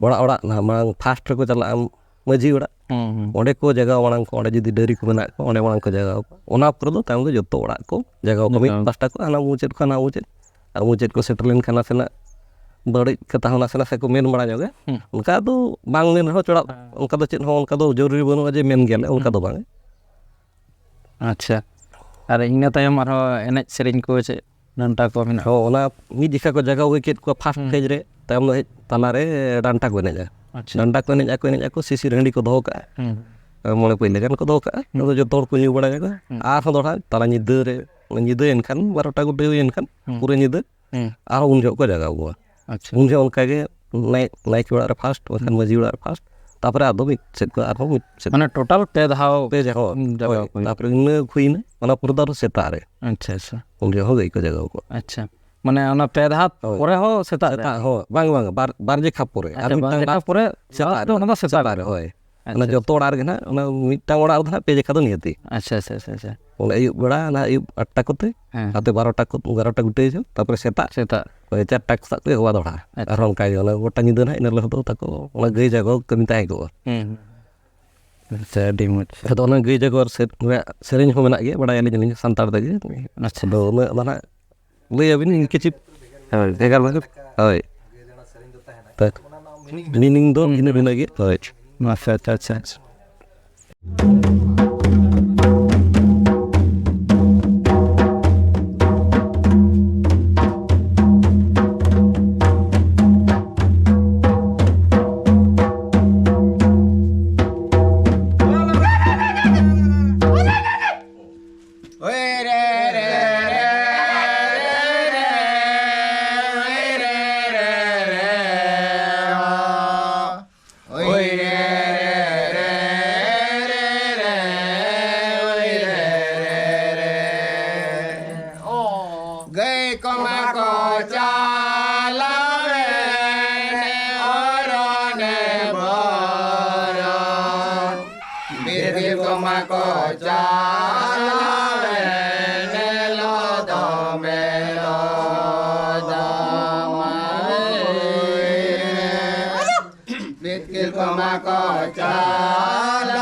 ᱚᱲᱟᱜ ᱚᱲᱟᱜ ᱱᱟᱦᱟᱜ ᱢᱟᱲᱟᱝ ᱯᱷᱟᱥᱴ ᱨᱮᱠᱚ ᱪᱟᱞᱟᱜᱼᱟ ᱢᱟᱹᱡᱷᱤ ᱚᱲᱟᱜ᱾ ᱦᱩᱸ, ᱦᱩᱸ᱾ ᱚᱸᱰᱮ ᱠᱚ ᱡᱟᱭᱜᱟ ᱢᱟᱲᱟᱝ ᱠᱚ, ᱚᱸᱰᱮ ᱡᱩᱫᱤ ᱰᱟᱹᱨᱤ ᱠᱚ ᱢᱮᱱᱟᱜ ᱠᱚ, ᱚᱸᱰᱮ ᱢᱟᱲᱟᱝ ᱠᱚ ᱡᱟᱭᱜᱟ ᱟᱠᱚ᱾ ᱚᱱᱟ ᱯᱚᱨᱮ ᱫᱚ ᱛᱟᱭᱚᱢ ᱫᱚ ᱡᱚᱛᱚ ᱚᱲᱟᱜ ᱠᱚ ᱡᱟᱭᱜᱟ ᱟᱠᱚ, ᱢᱤᱫ ᱡᱚᱛᱚ᱾ ᱯᱟᱥᱴᱟ ᱠᱚ ᱦᱟᱱᱟ ᱢᱩᱪᱟᱹᱫ ᱠᱷᱚᱱ ᱦᱟᱱᱟ ᱢᱩᱪᱟᱹᱫ᱾ ᱟᱨ ᱢᱩᱪᱟᱹᱫ ᱠᱚ ᱥᱮᱴᱮᱨ ᱞᱮᱱᱠᱷᱟᱱ ᱱᱟᱥᱮᱱᱟᱜ ᱵᱟᱹᱲᱤᱡ ᱠᱟᱛᱷᱟ ᱦᱚᱸ ᱱᱟᱥᱮ ᱱᱟᱥᱮ ᱠᱚ ᱢᱮᱱ ᱵᱟᱲᱟ ᱧᱚᱜᱟ᱾ ᱦᱩᱸ᱾ ᱚᱱᱠᱟ ᱫᱚ ᱵᱟᱝ ᱢᱮᱱ ᱨᱮᱦᱚᱸ ᱪᱚᱲᱟ, ᱦᱮᱸ᱾ ᱚᱱᱠᱟ ᱫᱚ ᱪᱮᱫ ᱦᱚᱸ ᱚᱱᱠᱟ ᱫᱚ ᱡᱚᱨᱩᱨᱤ ᱵᱟᱹᱱᱩᱜᱼᱟ ᱡᱮ ᱢᱮᱱ ᱜᱮᱭᱟᱞᱮ, ᱚᱱᱠᱟ ᱦᱩᱸ᱾ ᱫᱚ ᱵᱟᱝ᱾ ᱟᱪᱪᱷᱟ, ᱟᱨ ᱤᱱᱟᱹ ᱛᱟᱭᱚᱢ ᱟᱨᱦᱚᱸ ᱮᱱᱮᱡ ᱥᱮᱨᱮᱧ ᱠᱚ ᱪᱮᱫ ᱰᱟᱱᱴᱟ ᱠᱚ ᱢᱮᱱᱟᱜᱼᱟ? ᱦᱚᱸ, ᱚᱱᱟ ᱢᱤᱫ ᱡᱚᱠᱷᱟ ᱠᱚ ᱡᱟᱭᱜᱟ ᱠᱚ ᱠᱮᱫ ᱠᱚᱣᱟ ᱯᱷᱟᱥᱴ ᱦᱩᱸ᱾ ᱯᱷᱮᱡᱽ ᱨᱮ, ᱛᱟᱭᱚᱢ ᱫᱚ ᱦᱮᱡ ᱛᱟᱞᱟᱨᱮ ᱰᱟᱱᱴᱟ ᱠᱚ ᱮᱱᱮᱡᱼᱟ᱾ ᱟᱪᱪᱷᱟ᱾ ᱰᱟᱱᱴᱟ ᱠᱚ ᱮᱱᱮᱡᱼᱟ ᱠᱚ, ᱮᱱᱮᱡᱼᱟ ᱠᱚ, ᱥᱤᱥᱤᱨ ᱦᱟᱺᱰᱤ ᱠᱚ ᱫᱚᱦᱚ ᱠᱟᱜᱼᱟ᱾ ᱦᱩᱸ᱾ ᱢᱚᱬᱮ ᱯᱟᱹᱭᱞᱟᱹ ᱜᱟᱱ ᱠᱚ ᱫᱚᱦᱚ ᱠᱟᱜᱼᱟ᱾ ᱦᱩᱸ᱾ ᱟᱫᱚ ᱡᱚᱛᱚ ᱦᱚᱲ ᱠᱚ ᱧᱩ ᱵᱟᱲᱟ ᱧᱚᱜᱟ᱾ ᱦᱩᱸ᱾ ᱟᱨᱦᱚᱸ ᱫᱚᱦᱲᱟ ᱛᱟᱞᱟ ᱧᱤᱫᱟᱹ ᱨᱮ, ᱧᱤᱫᱟᱹᱭᱮᱱ ᱠᱷᱟᱱ ᱵᱟᱨᱚᱴᱟ ᱜᱩᱴᱟᱹᱭᱮᱱ ᱠᱷᱟᱱ ᱦᱩᱸ᱾ ᱯᱩᱨᱟᱹ ᱧᱤᱫᱟᱹ ᱦᱩᱸ᱾ ᱟᱨᱦᱚᱸ ᱩᱱ ᱡᱚᱦᱚᱜ ᱠᱚ ᱡᱟᱜᱟᱣ ᱠᱚᱣᱟ᱾ ᱟᱪᱪᱷᱟ᱾ ᱩᱱ ᱡᱚᱦᱚᱜ ᱚᱱᱠᱟ ᱜᱮ ᱱᱟᱭ-, ᱱᱟᱭᱠᱮ ᱚᱲᱟᱜ ᱨᱮ ᱯᱷᱟᱥᱴ, ᱵᱟᱠᱷᱟᱱ ᱦᱩᱸ᱾ ᱢᱟᱹᱡᱷᱤ ᱚᱲᱟᱜ ᱨᱮ ᱯᱷᱟᱥᱴ, ᱛᱟᱯᱚᱨᱮ ᱟᱫᱚ ᱢᱤᱫ ᱥᱮᱫ ᱠᱚ ᱟᱨᱦᱚᱸ ᱢᱤᱫ ᱥᱮᱫ᱾ ᱢᱟᱱᱮ ᱴᱳᱴᱟᱞ ᱯᱮ ᱫᱷᱟᱣ ᱯᱮ ᱡᱟᱭᱜᱟ, ᱦᱳᱭ, ᱡᱟᱜᱟᱣ ᱦᱳᱭ᱾ ᱠᱚ ᱦᱩᱭᱩᱜᱼᱟ᱾ ᱛᱟᱯᱚᱨᱮ ᱤᱱᱟᱹ ᱦᱩᱭᱱᱟ, ᱚᱱᱟ ᱯᱚᱨᱮ ᱫᱚ ᱟᱨᱦᱚᱸ ᱥᱮᱛᱟᱜ ᱨᱮ᱾ ᱟᱪᱪᱷᱟ, ᱟᱪᱪᱷᱟ᱾ ᱩᱱ ᱡᱚᱦᱚᱜ ᱦᱚᱸ ᱜᱟᱹᱭ ᱠᱚ ᱡᱟᱜᱟᱣ ᱠᱚᱣᱟ᱾ ᱟᱪᱪᱷᱟ, ᱢᱟᱱᱮ ᱚᱱᱟ ᱯᱮ ᱫᱷᱟᱣ ᱦᱳᱭ᱾ ᱯᱚᱨᱮ ᱦᱚᱸ ᱥᱮᱛᱟᱜ ᱨᱮ? ᱥᱮᱛᱟᱜ, ᱦᱳᱭ, ᱵᱟᱝ, ᱵᱟᱝ, ᱵᱟᱨ, ᱵᱟᱨ ᱡᱮᱠᱷᱟ ᱯᱚᱨᱮ᱾ ᱟᱪᱪᱷᱟ, ᱟᱨ ᱵᱟᱨ ᱢᱤᱫᱴᱟᱝ ᱡᱮᱠᱷᱟ ᱫᱟᱜ ᱯᱚᱨᱮ ᱥᱮᱛᱟᱜ ᱫᱚ ᱨᱮ᱾ ᱚᱱᱟ ᱫᱚ ᱥᱮᱛᱟᱜ ᱥᱮᱛᱟᱜ ᱨᱮ᱾ ᱨᱮ, ᱦᱳᱭ᱾ ᱟᱪᱪᱷᱟ, ᱚᱱᱟ ᱟᱪᱪᱷᱟ᱾ ᱡᱚᱛᱚ ᱚᱲᱟᱜ ᱨᱮᱜᱮ ᱱᱟᱦᱟᱜ, ᱚᱱᱟ ᱢᱤᱫᱴᱟᱝ ᱚᱲᱟᱜ ᱨᱮᱫᱚ ᱱᱟᱦᱟᱜ ᱯᱮ ᱡᱮᱠᱷᱟ ᱫᱚ ᱱᱤᱦᱟᱹᱛᱤ᱾ ᱟᱪᱪᱷᱟ, ᱟᱪᱪᱷᱟ, ᱟᱪᱪᱷᱟ, ᱟᱪᱪᱷᱟ᱾ ᱚᱸᱰᱮ ᱟᱹᱭᱩᱵ ᱵᱮᱲᱟ, ᱱᱟᱦᱟᱜ ᱟᱹᱭᱩᱵ ᱟᱴᱴᱟ ᱠᱚᱛᱮ, ᱦᱮᱸ᱾ ᱱᱟᱛᱮ ᱵᱟᱨᱚᱴᱟ ᱠᱚ, ᱮᱜᱟᱨᱚᱴᱟ ᱜᱩᱴᱟᱹᱭ ᱦᱤᱡᱩᱜ, ᱛᱟᱯᱚᱨᱮ ᱥᱮᱛᱟᱜ ᱥᱮᱛᱟᱜ᱾ ᱳᱭ ᱪᱟᱨᱴᱟ ᱥᱟᱜ ᱠᱚ ᱮᱦᱚᱵᱟ ᱫᱚᱦᱲᱟ᱾ ᱟᱪᱪᱷᱟ᱾ ᱟᱨᱦᱚᱸ ᱚᱱᱠᱟ ᱜᱮ, ᱚᱱᱟ ᱜᱚᱴᱟ ᱧᱤᱫᱟᱹ ᱱᱟᱦᱟᱜ ᱤᱱᱟᱹ ᱦᱤᱞᱳᱜ ᱫᱚ ᱛᱟᱠᱚ ᱚᱱᱟ ᱜᱟᱹᱭ ᱡᱟᱜᱟᱣ ᱠᱟᱹᱢᱤ ᱛᱟᱦᱮᱸ ᱠᱚᱜᱼᱟ᱾ ᱦᱩᱸ᱾ ᱟᱪᱪᱷᱟ, ᱟᱹᱰᱤ ᱢᱚᱡᱽ᱾ ᱟᱫᱚ ᱚᱱᱟ ᱜᱟᱹᱭ ᱡᱟᱜᱟᱣ ᱥᱮ-, ᱨᱮᱭᱟᱜ ᱥᱮᱨᱮᱧ ᱦᱚᱸ ᱢᱮᱱᱟᱜ ᱜᱮᱭᱟ, ᱵᱟᱲᱟᱭᱟᱞᱤᱧ ᱟᱹᱞᱤᱧ ᱥᱟᱱᱛᱟᱲ ᱛᱮᱜᱮ᱾ ᱟᱪᱪᱷᱟ᱾ ᱟᱫᱚ ᱩᱱᱟᱹᱜ ᱫᱚ ᱱᱟᱦᱟᱜ ᱞᱟᱹᱭ ᱟᱹᱵᱤᱱ ᱤᱧ ᱠᱤᱪᱷᱩ ᱦᱳᱭ, ᱵᱷᱮᱜᱟᱨ ᱵᱷᱮᱜᱟᱨ᱾ ᱦᱳᱭ᱾ ᱛᱚ, meaning ᱫᱚ ᱵᱷᱤᱱᱟᱹ ᱵᱷᱤᱱᱟᱹ ᱜᱮ᱾ ᱦᱳᱭ᱾ ᱟᱪᱪᱷᱟ, ᱟᱪᱪᱷᱟ, ᱟᱪᱪᱷᱟ, ᱟᱪᱪᱷᱟ᱾ ᱠᱚᱢᱟ ᱠᱚ ᱪᱟᱞᱟᱣᱮᱱ ᱚᱨᱚᱱᱮ ᱵᱚᱨᱚᱱ᱾ ᱵᱤᱨ ᱠᱚᱢᱟ ᱠᱚ ᱪᱟᱞᱟᱣᱮᱱ ᱞᱚᱫᱚᱢᱮ ᱞᱚᱫᱚᱢᱟᱭ᱾ ᱵᱤᱛᱠᱤᱞ ᱠᱚᱢᱟ ᱠᱚ ᱪᱟᱞᱟᱣᱮᱱ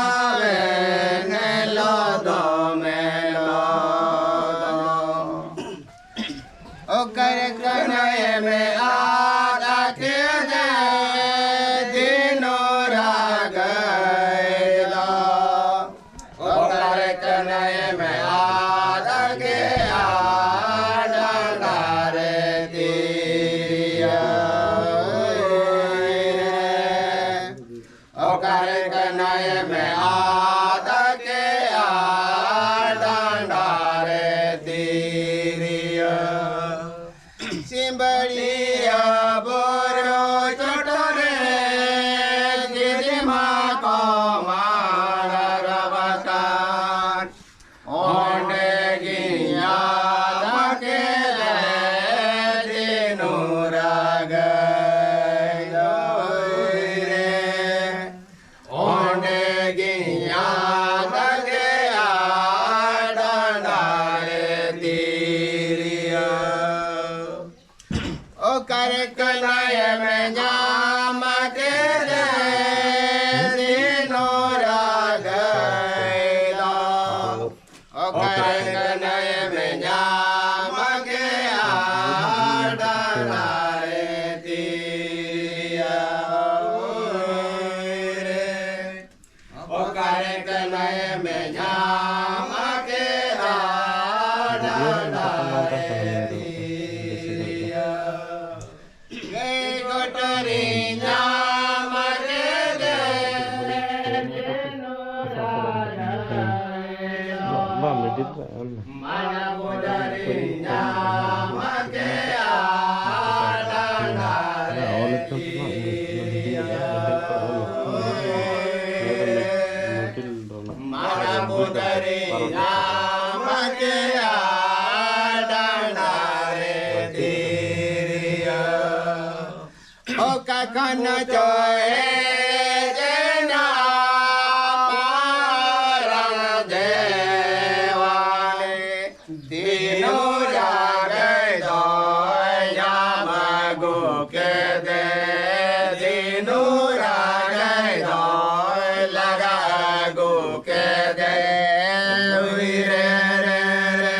ᱞᱚᱫᱚᱢᱮ ᱞᱚᱫᱚᱢ᱾ ᱚᱠᱟᱨᱮ ᱠᱟᱱᱟᱭᱮᱢ ᱟᱫ ᱠᱮᱫᱮ ᱫᱤᱱᱩ ᱨᱟᱜᱟᱭ ᱫᱚ? ᱚᱠᱟᱨᱮ ᱠᱟᱱᱟᱭᱮᱢ ᱟᱫ ᱠᱮᱫᱮ ᱰᱟᱸᱰᱟ ᱨᱮ ᱛᱤᱨᱭᱳ? ᱚᱠᱟᱨᱮ ᱠᱟᱱᱟᱭᱮᱢ ᱟᱫ ᱠᱮᱫᱮ ᱰᱟᱸᱰᱟ ᱨᱮ ᱛᱤᱨᱭᱳ? ᱥᱤᱢᱵᱟᱹᱲᱤᱭᱟᱹ ᱵᱩᱨᱩ ᱪᱚᱴᱨᱮ ᱜᱤᱫᱤ ᱢᱟ ᱠᱚ ᱢᱟᱲᱟᱨ ᱵᱟᱠᱟᱱ᱾ ᱚᱸᱰᱮ ᱜᱤᱧ ᱟᱫ ᱠᱮᱫᱮ ᱫᱤᱱᱩ ᱨᱟᱜᱟᱭ ᱫᱚᱭ ᱨᱮ᱾ ᱚᱸᱰᱮ ᱜᱤᱧ ᱟᱫ ᱠᱮᱫᱮ ᱰᱟᱸᱰᱟ ᱨᱮ ᱛᱤᱨᱭᱳ᱾ ᱚᱠᱟᱨᱮ ᱠᱟᱱᱟᱭᱮᱢ ᱧᱟᱢ ᱠᱮᱫᱮ ᱫᱤᱱᱩ ᱨᱟᱜᱟᱭ ᱫᱚ? ᱚᱠᱟᱨᱮ ᱠᱟᱱᱟᱭᱮᱢ ᱧᱟᱢ ᱠᱮᱫᱮ ᱰᱟᱸᱰᱟ ᱨᱮ ᱛᱤᱨᱭᱳ ᱨᱮ? ᱚᱠᱟᱨᱮ ᱠᱟᱱᱟᱭᱮᱢ ᱧᱟᱢ ᱠᱮᱫᱮ ᱰᱟᱸᱰᱟ ᱨᱮ ᱛᱤᱨᱭᱳ? ᱜᱟᱹᱭ ᱠᱚᱴᱚᱨᱤ ᱧᱟᱢ ᱠᱮᱫᱮ ᱵᱟᱝ, ᱢᱤᱰᱤᱞ ᱨᱮ ᱚᱞ ᱢᱮ᱾ ᱢᱟᱱᱟ ᱵᱚᱫᱟᱨᱤ ᱧᱟᱢ ᱠᱮᱫᱮ ᱰᱟᱸᱰᱟ ᱨᱮ ᱚᱞ ᱞᱮᱠᱷᱟᱱ ᱫᱚ ᱦᱟᱸᱜ ᱢᱤᱰᱤᱞ ᱨᱮ ᱚᱞ ᱞᱮᱠᱷᱟᱱ ᱫᱚ ᱦᱟᱸᱜ ᱱᱚᱣᱟ ᱫᱚ ᱢᱤᱰᱤᱞ ᱨᱮᱱᱟᱜ ᱢᱟᱱᱟ ᱵᱚᱫᱟᱨᱤ ᱯᱟᱨᱚᱢ ᱧᱟᱢ ᱠᱮᱫᱮ ᱰᱟᱸᱰᱟ ᱨᱮ ᱠᱷᱟᱱ ᱪᱚᱭ ᱡᱮᱱᱟ ᱢᱟᱨᱟᱝ ᱫᱮᱣᱟᱞᱮ᱾ ᱫᱤᱱᱩ ᱨᱟᱜᱟᱭ ᱫᱚᱭ ᱧᱟᱢ ᱟᱹᱜᱩ ᱠᱮᱫᱮ, ᱫᱤᱱᱩ ᱨᱟᱜᱟᱭ ᱫᱚᱭ ᱞᱟᱜᱟ ᱟᱹᱜᱩ ᱠᱮᱫᱮ᱾ ᱨᱩᱭ ᱨᱮ ᱨᱮ ᱨᱮ᱾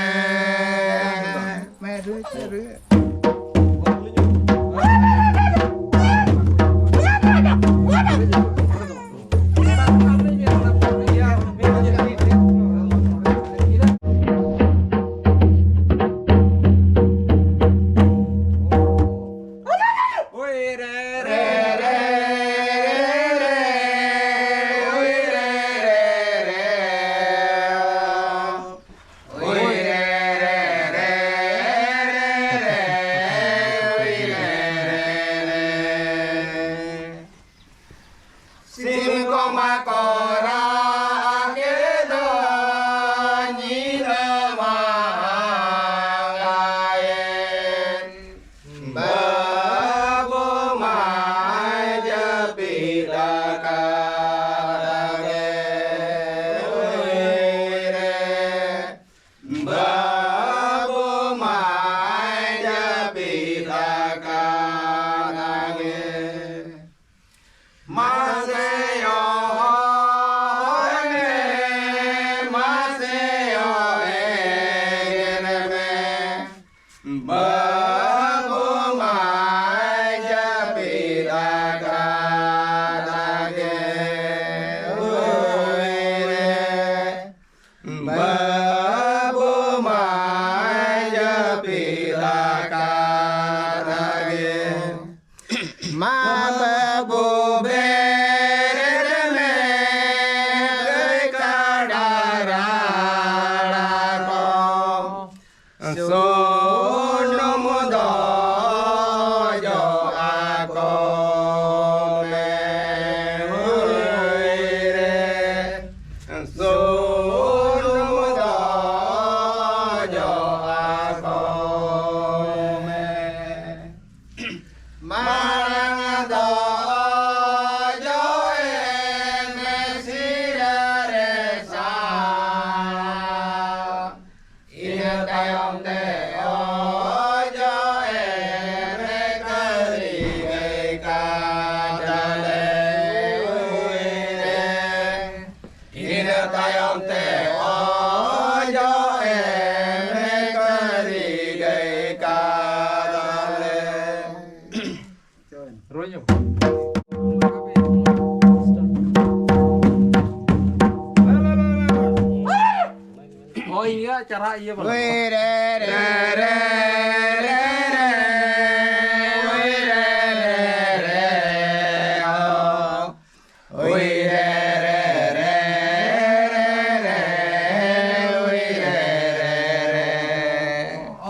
ᱥᱤᱢ ᱠᱚᱢᱟ ᱠᱚ ᱨᱟᱜ ᱠᱮᱫ ᱫᱚ ᱧᱤᱫᱟᱹ ᱢᱟ ᱟᱸᱜᱟᱭᱮᱱ᱾ ᱵᱟᱹᱵᱩ ᱢᱟᱭ ᱡᱟᱹᱯᱤᱫ ᱟᱠᱟᱫ ᱜᱮ ᱩᱭ ᱨᱮ᱾ ᱵᱟᱹᱵᱩ ᱢᱟᱭ ᱡᱟᱹᱯᱤᱫ ᱟᱠᱟᱫ ᱜᱮ᱾ ᱢᱟᱥᱮ ᱭᱚ ᱦᱚᱭ ᱢᱮ, ᱢᱟᱥᱮ ᱭᱚ ᱮᱜᱮᱨ ᱢᱮ᱾ ᱵᱟᱹᱵᱩ ᱢᱟᱭ ᱡᱟᱹᱯᱤᱫ ᱟᱠᱟᱫ ᱜᱮ ᱩᱭ ᱨᱮ᱾ ᱵᱟᱹᱵᱩ ᱢᱟᱭ ᱡᱟᱹᱯᱤᱫ ᱟᱠᱟᱫ ᱜᱮ᱾ ᱢᱟ ᱵᱟᱹᱵᱩ ᱵᱮᱨᱮᱫ ᱢᱮ, ᱜᱟᱹᱭ ᱠᱟᱰᱟ ᱨᱟᱲᱟ ᱠᱚ, ᱥᱩᱱᱩᱢ ᱫᱚ ᱚᱡᱚᱜ ᱟᱠᱚ ᱢᱮ ᱩᱭ ᱨᱮ᱾ ᱥᱩᱱᱩᱢ ᱫᱚ ᱚᱡᱚᱜ ᱟᱠᱚ ᱢᱮ᱾ ᱢᱟᱲᱟᱝ ᱫᱚ ᱚᱡᱚᱜ ᱮᱢ ᱠᱟᱹᱨᱤ ᱜᱟᱹᱭ ᱠᱟᱰᱟ ᱞᱮ ᱩᱭ ᱨᱮ᱾ ᱤᱱᱟᱹ ᱛᱟᱭᱚᱢ ᱛᱮ ᱚᱡᱚᱜ ᱮᱢ ᱠᱟᱹᱨᱤ ᱜᱟᱹᱭ ᱠᱟᱰᱟ ᱞᱮ᱾ ᱨᱚᱲ ᱧᱚᱜ᱾ ᱦᱳᱭ, ᱤᱭᱟᱹ, ᱪᱟᱨᱦᱟ ᱤᱭᱟᱹ ᱵᱟᱞᱟ᱾ ᱳᱭ ᱨᱮ ᱨᱮ ᱨᱮ ᱨᱮ, ᱳᱭ ᱨᱮ ᱨᱮ ᱨᱮ ᱨᱮ, ᱳ᱾ ᱳᱭ ᱨᱮ ᱨᱮ ᱨᱮ ᱨᱮ ᱨᱮ, ᱳᱭ ᱨᱮ ᱨᱮ ᱨᱮ᱾ ᱚ᱾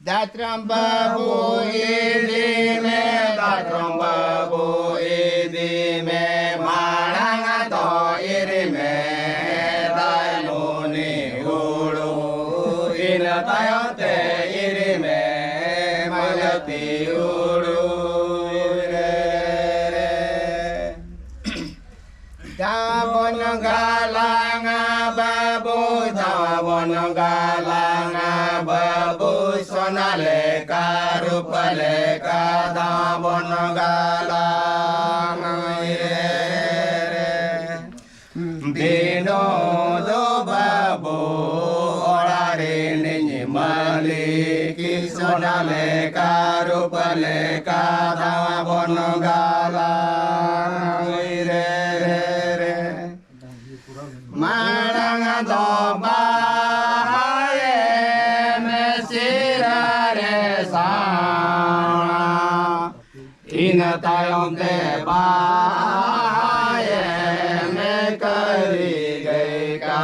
ᱫᱟᱛᱨᱚᱢ ᱵᱟᱹᱵᱩ ᱤᱫᱤ ᱢᱮ, ᱫᱟᱛᱨᱚᱢ ᱵᱟᱹᱵᱩ ᱤᱫᱤ ᱢᱮ, ᱢᱟᱲᱟᱝ ᱫᱚ ᱤᱨ ᱢᱮ ᱫᱟᱭᱢᱩᱱᱤ ᱦᱩᱲᱩ, ᱤᱱᱟᱹ ᱛᱟᱭᱚᱢ ᱛᱮ ᱤᱨ ᱢᱮ ᱢᱟᱞᱚᱛᱤ ᱦᱩᱲᱩ᱾ ᱨᱮ, ᱨᱮ, ᱨᱮ᱾ ᱫᱟᱵᱚᱱ ᱜᱟᱞᱟᱝᱟ ᱵᱟᱹᱵᱩ, ᱫᱟᱵᱚᱱ ᱜᱟᱞᱟᱝᱟ ᱵᱟᱹᱵᱩ, ᱥᱚᱱᱟ ᱞᱮᱠᱟ, ᱨᱩᱯᱟᱹ ᱞᱮᱠᱟ, ᱫᱟᱵᱚᱱ ᱜᱟᱞᱟᱝᱟ᱾ ᱵᱤᱱᱳᱫ ᱵᱟᱹᱵᱩ, ᱚᱲᱟᱜ ᱨᱤᱱᱤᱡ ᱢᱟᱹᱞᱤᱠ, ᱥᱚᱱᱟ ᱞᱮᱠᱟ, ᱨᱩᱯᱟᱹ ᱞᱮᱠᱟ, ᱫᱟᱵᱚᱱ ᱜᱟᱞᱟᱝ᱾ ᱨᱮ, ᱨᱮ, ᱨᱮ᱾ ᱢᱟᱲᱟᱝ ᱫᱚ ᱵᱟᱦᱟᱭᱮᱢ ᱥᱤᱨᱟᱹ ᱨᱮ ᱥᱟᱣᱟ, ᱤᱱᱟᱹ ᱛᱟᱭᱚᱢ ᱛᱮ ᱵᱟᱦᱟᱭᱮᱢ ᱠᱟᱹᱨᱤ ᱜᱟᱹᱭ ᱠᱟ᱾